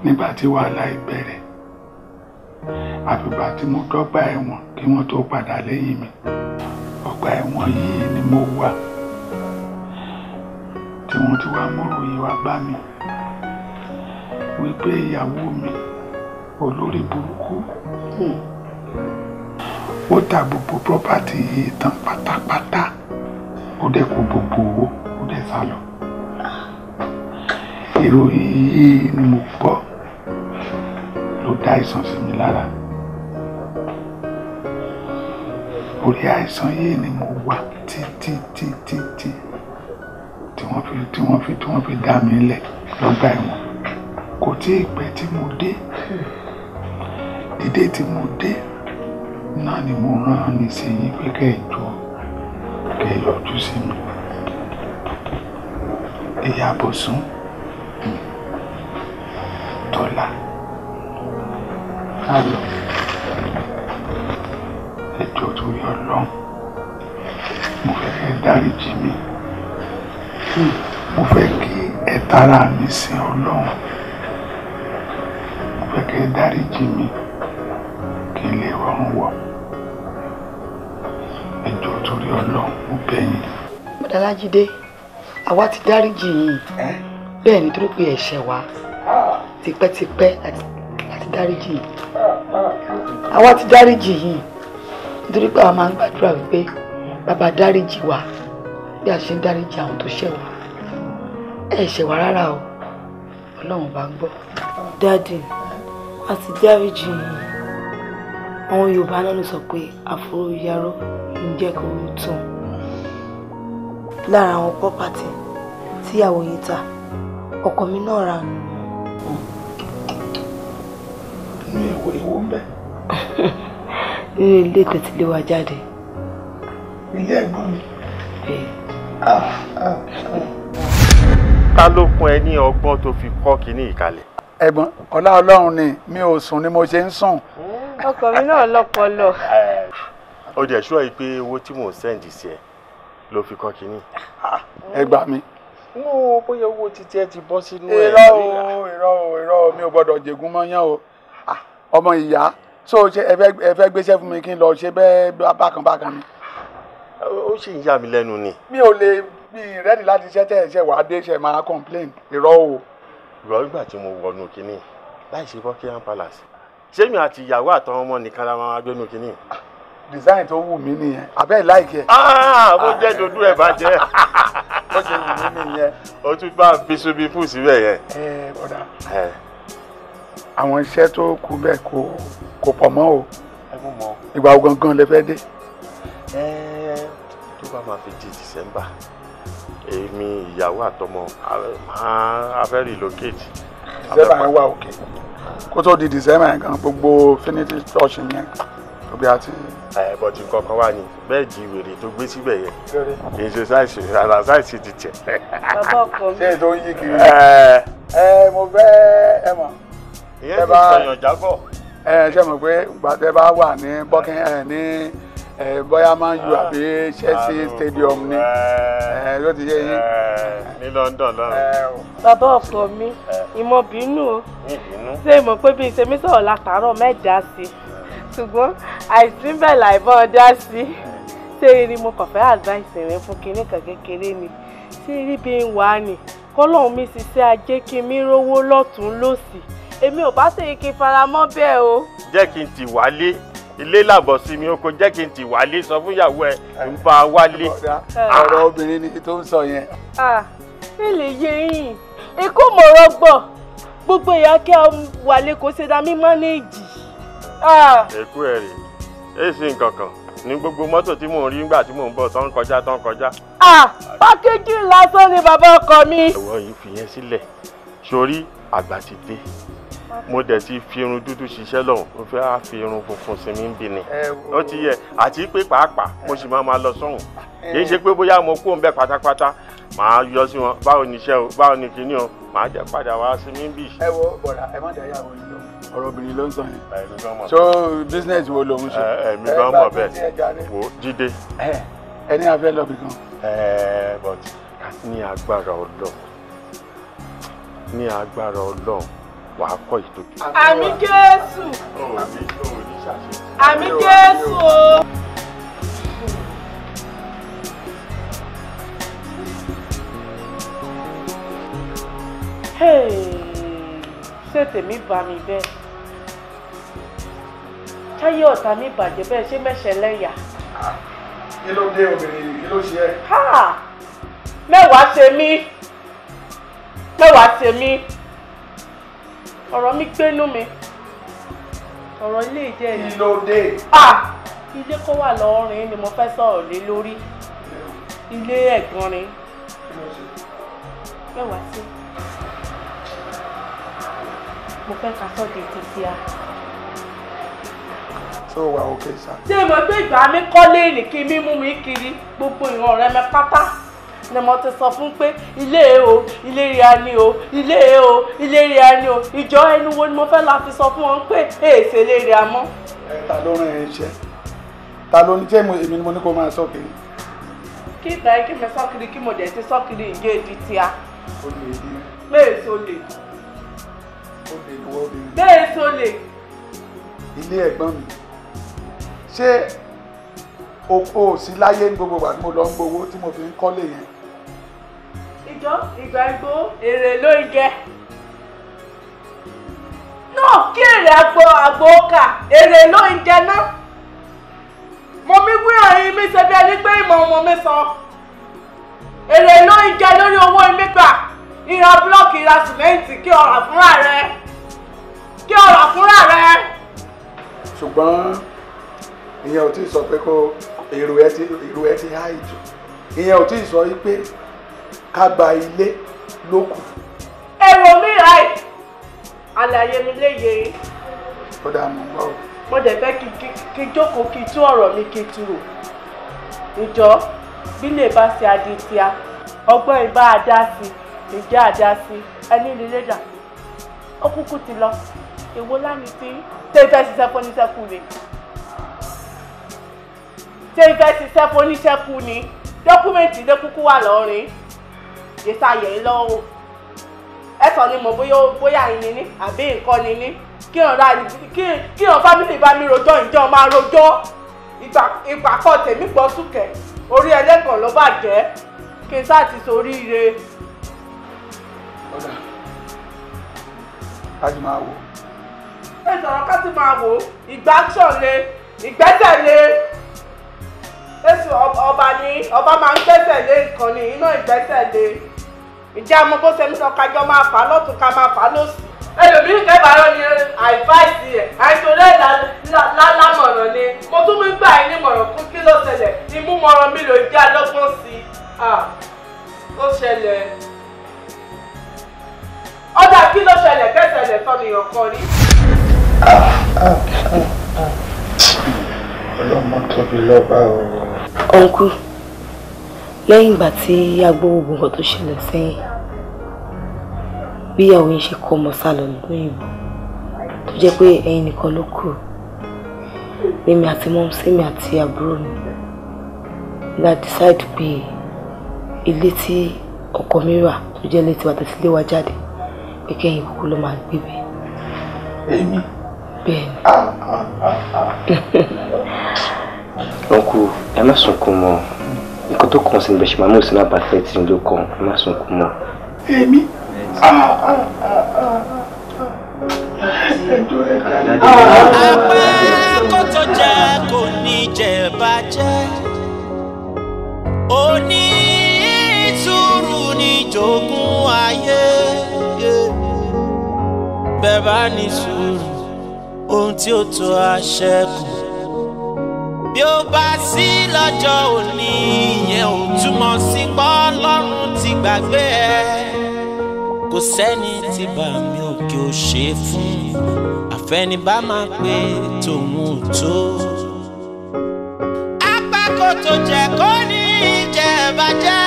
Nígbà tí wàhálà yìí bẹ̀rẹ̀, àfìgbà tí mo dọ́gba ẹ̀wọ̀n kí wọ́n tó padà lẹ́yìn mi. Ọgbà ẹ̀wọ̀n yìí ni mo wà tí wọ́n ti wá mọ́rò yìí wá bá mi wípé ìyàwó mi olórí burúkú ó ta gbogbo property yìí tán pátápátá, ó dẹ̀ kó gbogbo owó, ó dẹ̀ sá lọ. Ìròyìn yìí ni mo gbọ́ ló dá àìsàn sí mi lára. Orí àìsàn yìí ni mo wà títí títí tí tí wọ́n fi dá mi lẹ̀ lọ́gbà ẹ̀wọ̀n. Kò tí ì pẹ́ tí mo dé. Dídé tí mo dé náà ni mo rán ní sí yín pé kẹ́ ẹ jọ̀ọ́ kẹ́ ẹ yọjú sí mi. Ìyá Bọ̀sún, Tọ́lá, Ayọ̀, ẹ jọ̀ọ́ torí Ọlọ́run, mo fẹ́ kẹ́ ẹ dáríjì mi. Mo fẹ́ kí ẹ tara mi sin Ọlọ́run. Mo Mo fẹ́ kẹ́ ẹ dáríjì mi kí n lè rọrùn wọ̀. Ẹ jọ̀ọ́ torí Ọlọ́run, mo bẹ̀ yín. Bọ̀dá Lájídé, àwa ti dáríjì yín. Bẹ́ẹ̀ ni, torí pé ẹ̀ṣẹ̀ wa tipẹ́tipẹ́ láti dáríjì yín. Àwa ti dáríjì yín nítorí pé àwa máa ń gbàdúrà wípé bàbá dáríjì wa bí a ṣe ń dáríjì àwọn tó ṣẹ̀ wá. Ẹ ṣẹ̀ wá rárá o, Ọlọ́run bá ń gbọ́. Daddy, a ti dáríjì yín. Àwọn Yorùbá náà ló sọ pé àforóyaró ń jẹ́ kó rú tán. Lára àwọn pọ́pátì tíyàwó yín ta, ọkọ mi náà ra nù. Inú èwo èwo ń bẹ? Nínú ilé tẹ̀sílẹ̀ wa jáde. Ilé ẹ̀gbọ́n mi. Ta ló kún ẹ ní ọgbọ́n tó fi kọ́ kínní ìkàlẹ̀? Ẹ̀gbọ́n, ọlá Ọlọ́run ni, mi ò sùn ni mo ṣe ń sùn. Ọkọ mi náà lọ́pọlọ. Ó dẹ̀ ṣọ́ ẹ pé owó tí mò ń sẹ́ǹdì sí ẹ ló fi kọ́ kínní. Ẹ gbà mí. Mo bóyá owó títí ẹ ti bọ́ sínú ẹ. Irọ́ o, irọ́ o, irọ́ o, mi ò gbọ́dọ̀ jẹ̀gún mọ́yán o. Ọmọ ìyá, so ṣe ẹ fẹ́ gbéṣẹ́ fún mi kí n lọ ṣe bẹ́ẹ̀ bákan bákan ni. Ó sì ń yà mí lẹ́nu ni. Mi ò lè bí rẹ́dì láti ṣẹ́ tẹ̀ ṣe wàá dé ṣe máa complain, irọ́ o. Ìrọ̀ nígbà tí mo wọnú kínní láì ṣe Buckingham Palace, ṣé mi àti ìyàwó àtàwọn ọmọ nìkan la máa gbénu kínní? Design tó wù mí nìyẹn, àbẹ́ láìkẹ́. Mo jẹ́ dodo ẹ̀ bá jẹ́. Bó ṣe wù mí nìyẹn. O tún bá fi swimming pool síbẹ̀ yẹn. Ẹ bọ̀dà, àwọn iṣẹ́ tó kù bẹ́ẹ̀ kò pọ̀ mọ́ o. Ìgbà wo gangan lẹ fẹ́ dé? Tó bá máa fi di December, èmi ìyàwó àtọmọ máa fẹ́ relocate. December yẹn wà òkè. Kó tó di December yẹn gan, gbogbo finity touch yẹn tóbi àti. Ẹ bọ̀tí nǹkan kan wà ní bẹ́ẹ̀dì wèrè tó gbé síbẹ̀ yẹn, kì í ṣe sáìsì rárá, sáìsì ti tẹ̀. Bàbá ọkọ mi. Ṣé ètò ń yí kiri? Ẹ mo fẹ́ ẹ mọ̀. Ìyẹn ti sọyàn jábọ̀. Ẹ ṣe mọ̀ pé ìgbà tẹ́ bá wà ní Buckingham ní bóyá Man U àbí Chelsea Stadium ni yóò ti yé yín. Ní London lọ́rùn. Bàbá ọkọ mi, ìmọ̀ bínú o. Ṣé ìmọ̀ pé bí ṣe mí sọ̀rọ̀ látàárọ̀ mẹ́jà sí i? Ṣùgbọ́n àìsí bẹ́ẹ̀ láìbọn dá sí. Ṣé irin mo kàn fẹ́ advice rẹ fún kinní kan kékeré ni? Ṣé irí bí ń wà ní? Kọ́lọ́hún mi ṣiṣẹ́ ajé kí mi rówó lọ́tún lọ́sì. Èmi ò bá ṣèyí kí n faramọ́ bẹ́ẹ̀ o. Jẹ́ kí n ti wálé, ilé làbọ̀ sí mi oko, jẹ́ kí n ti wálé, sọ fún ìyàwó ẹ ń bá a wálé. Ọ̀rọ̀ obìnrin ni tó ń sọ yẹn. Ilé yé yín, ikú mọ̀rọ̀ gbọ̀, gbogbo ìyá kí a wálé kó ṣe dá mí mánéèjì. Èkú ẹ̀ rè é sì nǹkan kan ní gbogbo mọ́tò tí mò ń rí nígbà tí mò ń bọ̀ tán kọjá tán kọjá. Pákéjì lásán ni bàbá ọkọ mi. Ẹ̀wọ̀n yìí fi yẹn sílẹ̀, sórí àgbà ti dé, mo dẹ̀ ti fi irun dúdú ṣiṣẹ́ lọ́hùn, mo fẹ́ á fi irun funfun sí mi ń bí ni. Ó ti yẹ, àti pé pàápàá mo sì máa lọ sọ́hùn, kì í ṣe pé bóyá mo kú òun bẹ́ẹ̀ pátápátá, màá yọ sí wọn báwo ni iṣẹ́ o, báwo ni kinní o, màá jẹ́ padà wá sí mi ń bì. Ẹ wo bọ̀dà, ẹ má dá ìyàwó yìí lọ, ọ̀rọ̀ obìnrin ló ń sọ yẹn. So business wo lòun ṣe? Ẹ̀mí gan mọ̀ bẹ́ẹ̀, wo Jídé. Ẹ ní afẹ́ lọ bì kan. But ní agbára Ọlọ́run, ní agbára Ọlọ́run, wàá kọ́ ìtọ́jú. Àmín Jésù. Àmín Jésù o. Ṣé tèmi bá mi bẹ́ẹ̀? Táyé ọ̀tá mi bàjẹ́ bẹ́ẹ̀, ṣé mẹ́ṣẹ̀ lẹ́yà? Kí ló dé obìnrin yìí? Kí ló ṣe ẹ́? Mẹ́wàá ṣe mí. Mẹ́wàá ṣe mí. Ọ̀rọ̀ mi gbénú mi. Ọ̀rọ̀ ilé ìjẹ́ ni. Kí ló dé? Ilé kó wà lọ́rin ni mo fẹ́ sọ̀rọ̀ lé lórí. Ilé ẹ̀gbọ́n ni. Mẹ́wàá ṣe. Mo fẹ́ ka sọ́ọ̀dì títí a. Ṣé o wà òkè sá? Ṣé mo gbé ìgbà mi kọ́lé ní kí mímú mi kiri gbogbo ìran rẹ mi pátá ni mo ti sọ fún pé ilé o, ilé ria ni o, ilé o, ilé ria ni o. Ìjọ ẹnu wo ni mo fẹ́ la fi sọ fún wọn pé èèṣe lè ria mọ́. Ẹ ta ló rán ẹ iṣẹ́? Ta ló ní tí èmi ni mo ní kó máa sọ kiri? Kí ìgbà yẹn kí mi sọ kiri kí mo dẹ̀ ti sọ kiri ìgé ìdí tíá. O lè di. Méèṣó lè. O Ó lè lọ́wọ́ obìnrin. Bẹ́ẹ̀ sọ lè. Ilé ẹ̀gbọ́n mi, ṣé o ò sí láyé ní gbogbo ìgbà tí mo lọ ń gbowó tí mo fi ń kọ́lé yẹn? Ìjọ ìgbà igbó èrè ló ń jẹ. Náà kí èrè àgbo àgbo ọkà èrè ló ń jẹ náà. Mo mi wí àyín mi ṣe bí ẹni pé ìmọ̀ ọmọ mi sọ. Èrè ló ń jẹ lórí owó mi gbà. Ìra búlọ́ọ̀kì, ìra sìmẹ́ǹtì kí ọ̀rà fúnra rẹ. Kí ọ̀rà fúnra rẹ. Ṣùgbọ́n ìyẹn ò tí ì sọ pé kó èrò ẹ ti háì jù. Ìyẹn ò tí ì sọ pé ká gba ilé lókù. Èrò mi ráì, àlàyé mi léye. Ó dáa, mọ̀ ń gbọ́ o. Mo dẹ̀ fẹ́ kí jókòó kí tú ọ̀rọ̀ mi kí tú rò. Ìjọ bí lè bá ṣe aditía, ọgbọ́n ìbá àdá sí, ìjà àdá sí, ẹni lílé dà. Ó kúkú ti lọ. Èwo lánìí tí ṣé ìfẹ́ ṣiṣẹ́ fún oníṣẹ́ kú ni? Ṣé ìfẹ́ ṣiṣẹ́ fún oníṣẹ́ kú ni? Dọ́kúmẹ̀ntì ilé kúkú wà lọ́rin. Yẹsà yẹ̀ ń lọ́wọ́. Ẹ sọ ni mo bóyá ìní ní àbí nǹkan ni ní. Kí ọ̀n fámìlì bá mi rojọ́, ìjọ máa rojọ́. Ìgbà kan tèmi gbọ́ súnkẹ̀. Orí ẹlẹ́gàn ló bàjẹ́. Kí n sáà ti soríire. Ọ̀dà, ká sì máa wò. Ẹ sọ̀rọ̀ ká sì máa wò. Ìgbà action le, ìgbésẹ̀ le. Èsù ọba ni ọba máa ń gbẹ́sẹ̀ lé nǹkan ni iná ìgbésẹ̀ lé. Ìjà mo bó ṣe ń sọ kájọ máa fà á lọ́tún ká máa fà á lọ́sì. Ẹlòmíràn kẹfàárọ̀ ni àìfáìsì ẹ̀ àìsòrí ẹ̀ lálámọ̀ràn ni. Mo tún mú gbà yín nímọ̀ràn kún kí ló ṣẹlẹ̀. Ìmúmọ̀ràn mi ló jẹ́ alọ́gbọ́n sí i. Ó ṣẹlẹ̀. Ọ̀dà kí ló ṣẹlẹ̀ kẹsẹ̀lẹ̀ sọ́nìyàn kan rí. Ọlọ́mọ tóbi lọ́ba o. Ọ̀nkú, lẹ́yìn ìgbà tí a gbọ́ gbogbo nǹkan tó ṣẹlẹ̀ sẹ́yìn, bí ìyàwó yín ṣe kọ́ ọmọ sá lọ lóyìnbó, tó jẹ́ pé ẹ̀yin nìkan ló kù, lèmi àti mọ́mísí mi àti àbúrò mi la decide pé ilé tí ọkọ mi rà tó jẹ́ ilé tiwa tẹ̀sí lé wa jáde pé kẹ́yìn kúkú ló máa gbé bẹ́ẹ̀. Èmi? Bẹ́ẹ̀ni. Uncle, ẹ má sunkún mọ́. Nǹkan tó kàn sí ní bẹ́ẹ̀ ṣe máa mú ìsinmi àbáfẹ́ tí ló kàn, ẹ má sunkún mọ́. Èmi? Apẹ́ kó tó jẹ́ kò ní jẹ́ bàjẹ́. Oní sùúrù ní jogún ayé. Bẹ́ẹ̀ bá ní sùúrù, ohun tí ó tó àṣẹkù. Bí ó bá sí lọ́jọ́ òní, ìyẹn ò túmọ̀ sí pé Ọlọ́run ti gbàgbé ẹ. Kò sẹ́ni tí bá mi òkè ò ṣe fún, àfẹnibá máa pé tòun ò tó. Apá kò tó jẹ́ kó ní jẹ́ bàjẹ́,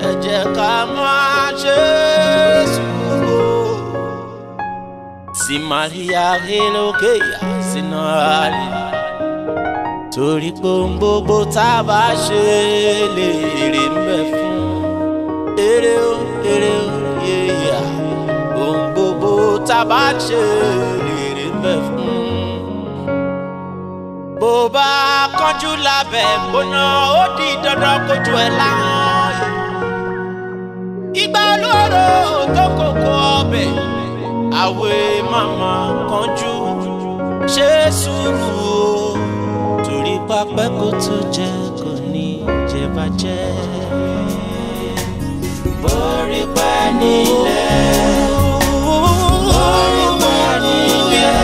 ẹ jẹ́ ká máa ṣe sùúrù. Sí Maria helókè sínú àlè. Torí pé ohun gbogbo tá a bá ṣe lè èrè ń bẹ fún. Èrè o, èrè o, yéyà. Ohun gbogbo tá a bá ṣe lè èrè ń bẹ fún. Bó bá kánjú lábẹ́ gbóná, ó di dandan kójú ẹ̀ láwọn. Ìgbà olóró tó kókó ọbẹ̀, àwẹ̀ màmá kánjú ṣe sùúrù o. Torí pápẹ́ kó tó jẹ́ kò ní jẹ́ bàjẹ́. Borí pẹ́ nílẹ̀, borí pẹ́ nílẹ̀,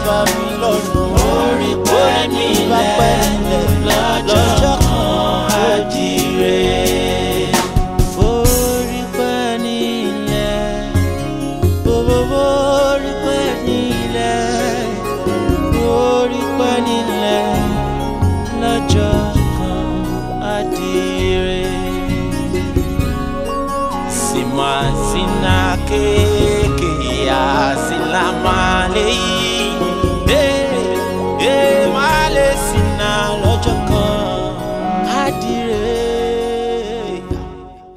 bàbá mi lọ́rùn. Borí pẹ́ nílẹ̀, lọ́jọ́ kan àjíire. Borí pẹ́ nílẹ̀, borí pẹ́ nílẹ̀, borí pẹ́ nílẹ̀, lọ́jọ́ kan àjíire. Sima sina keke ya silama leyi.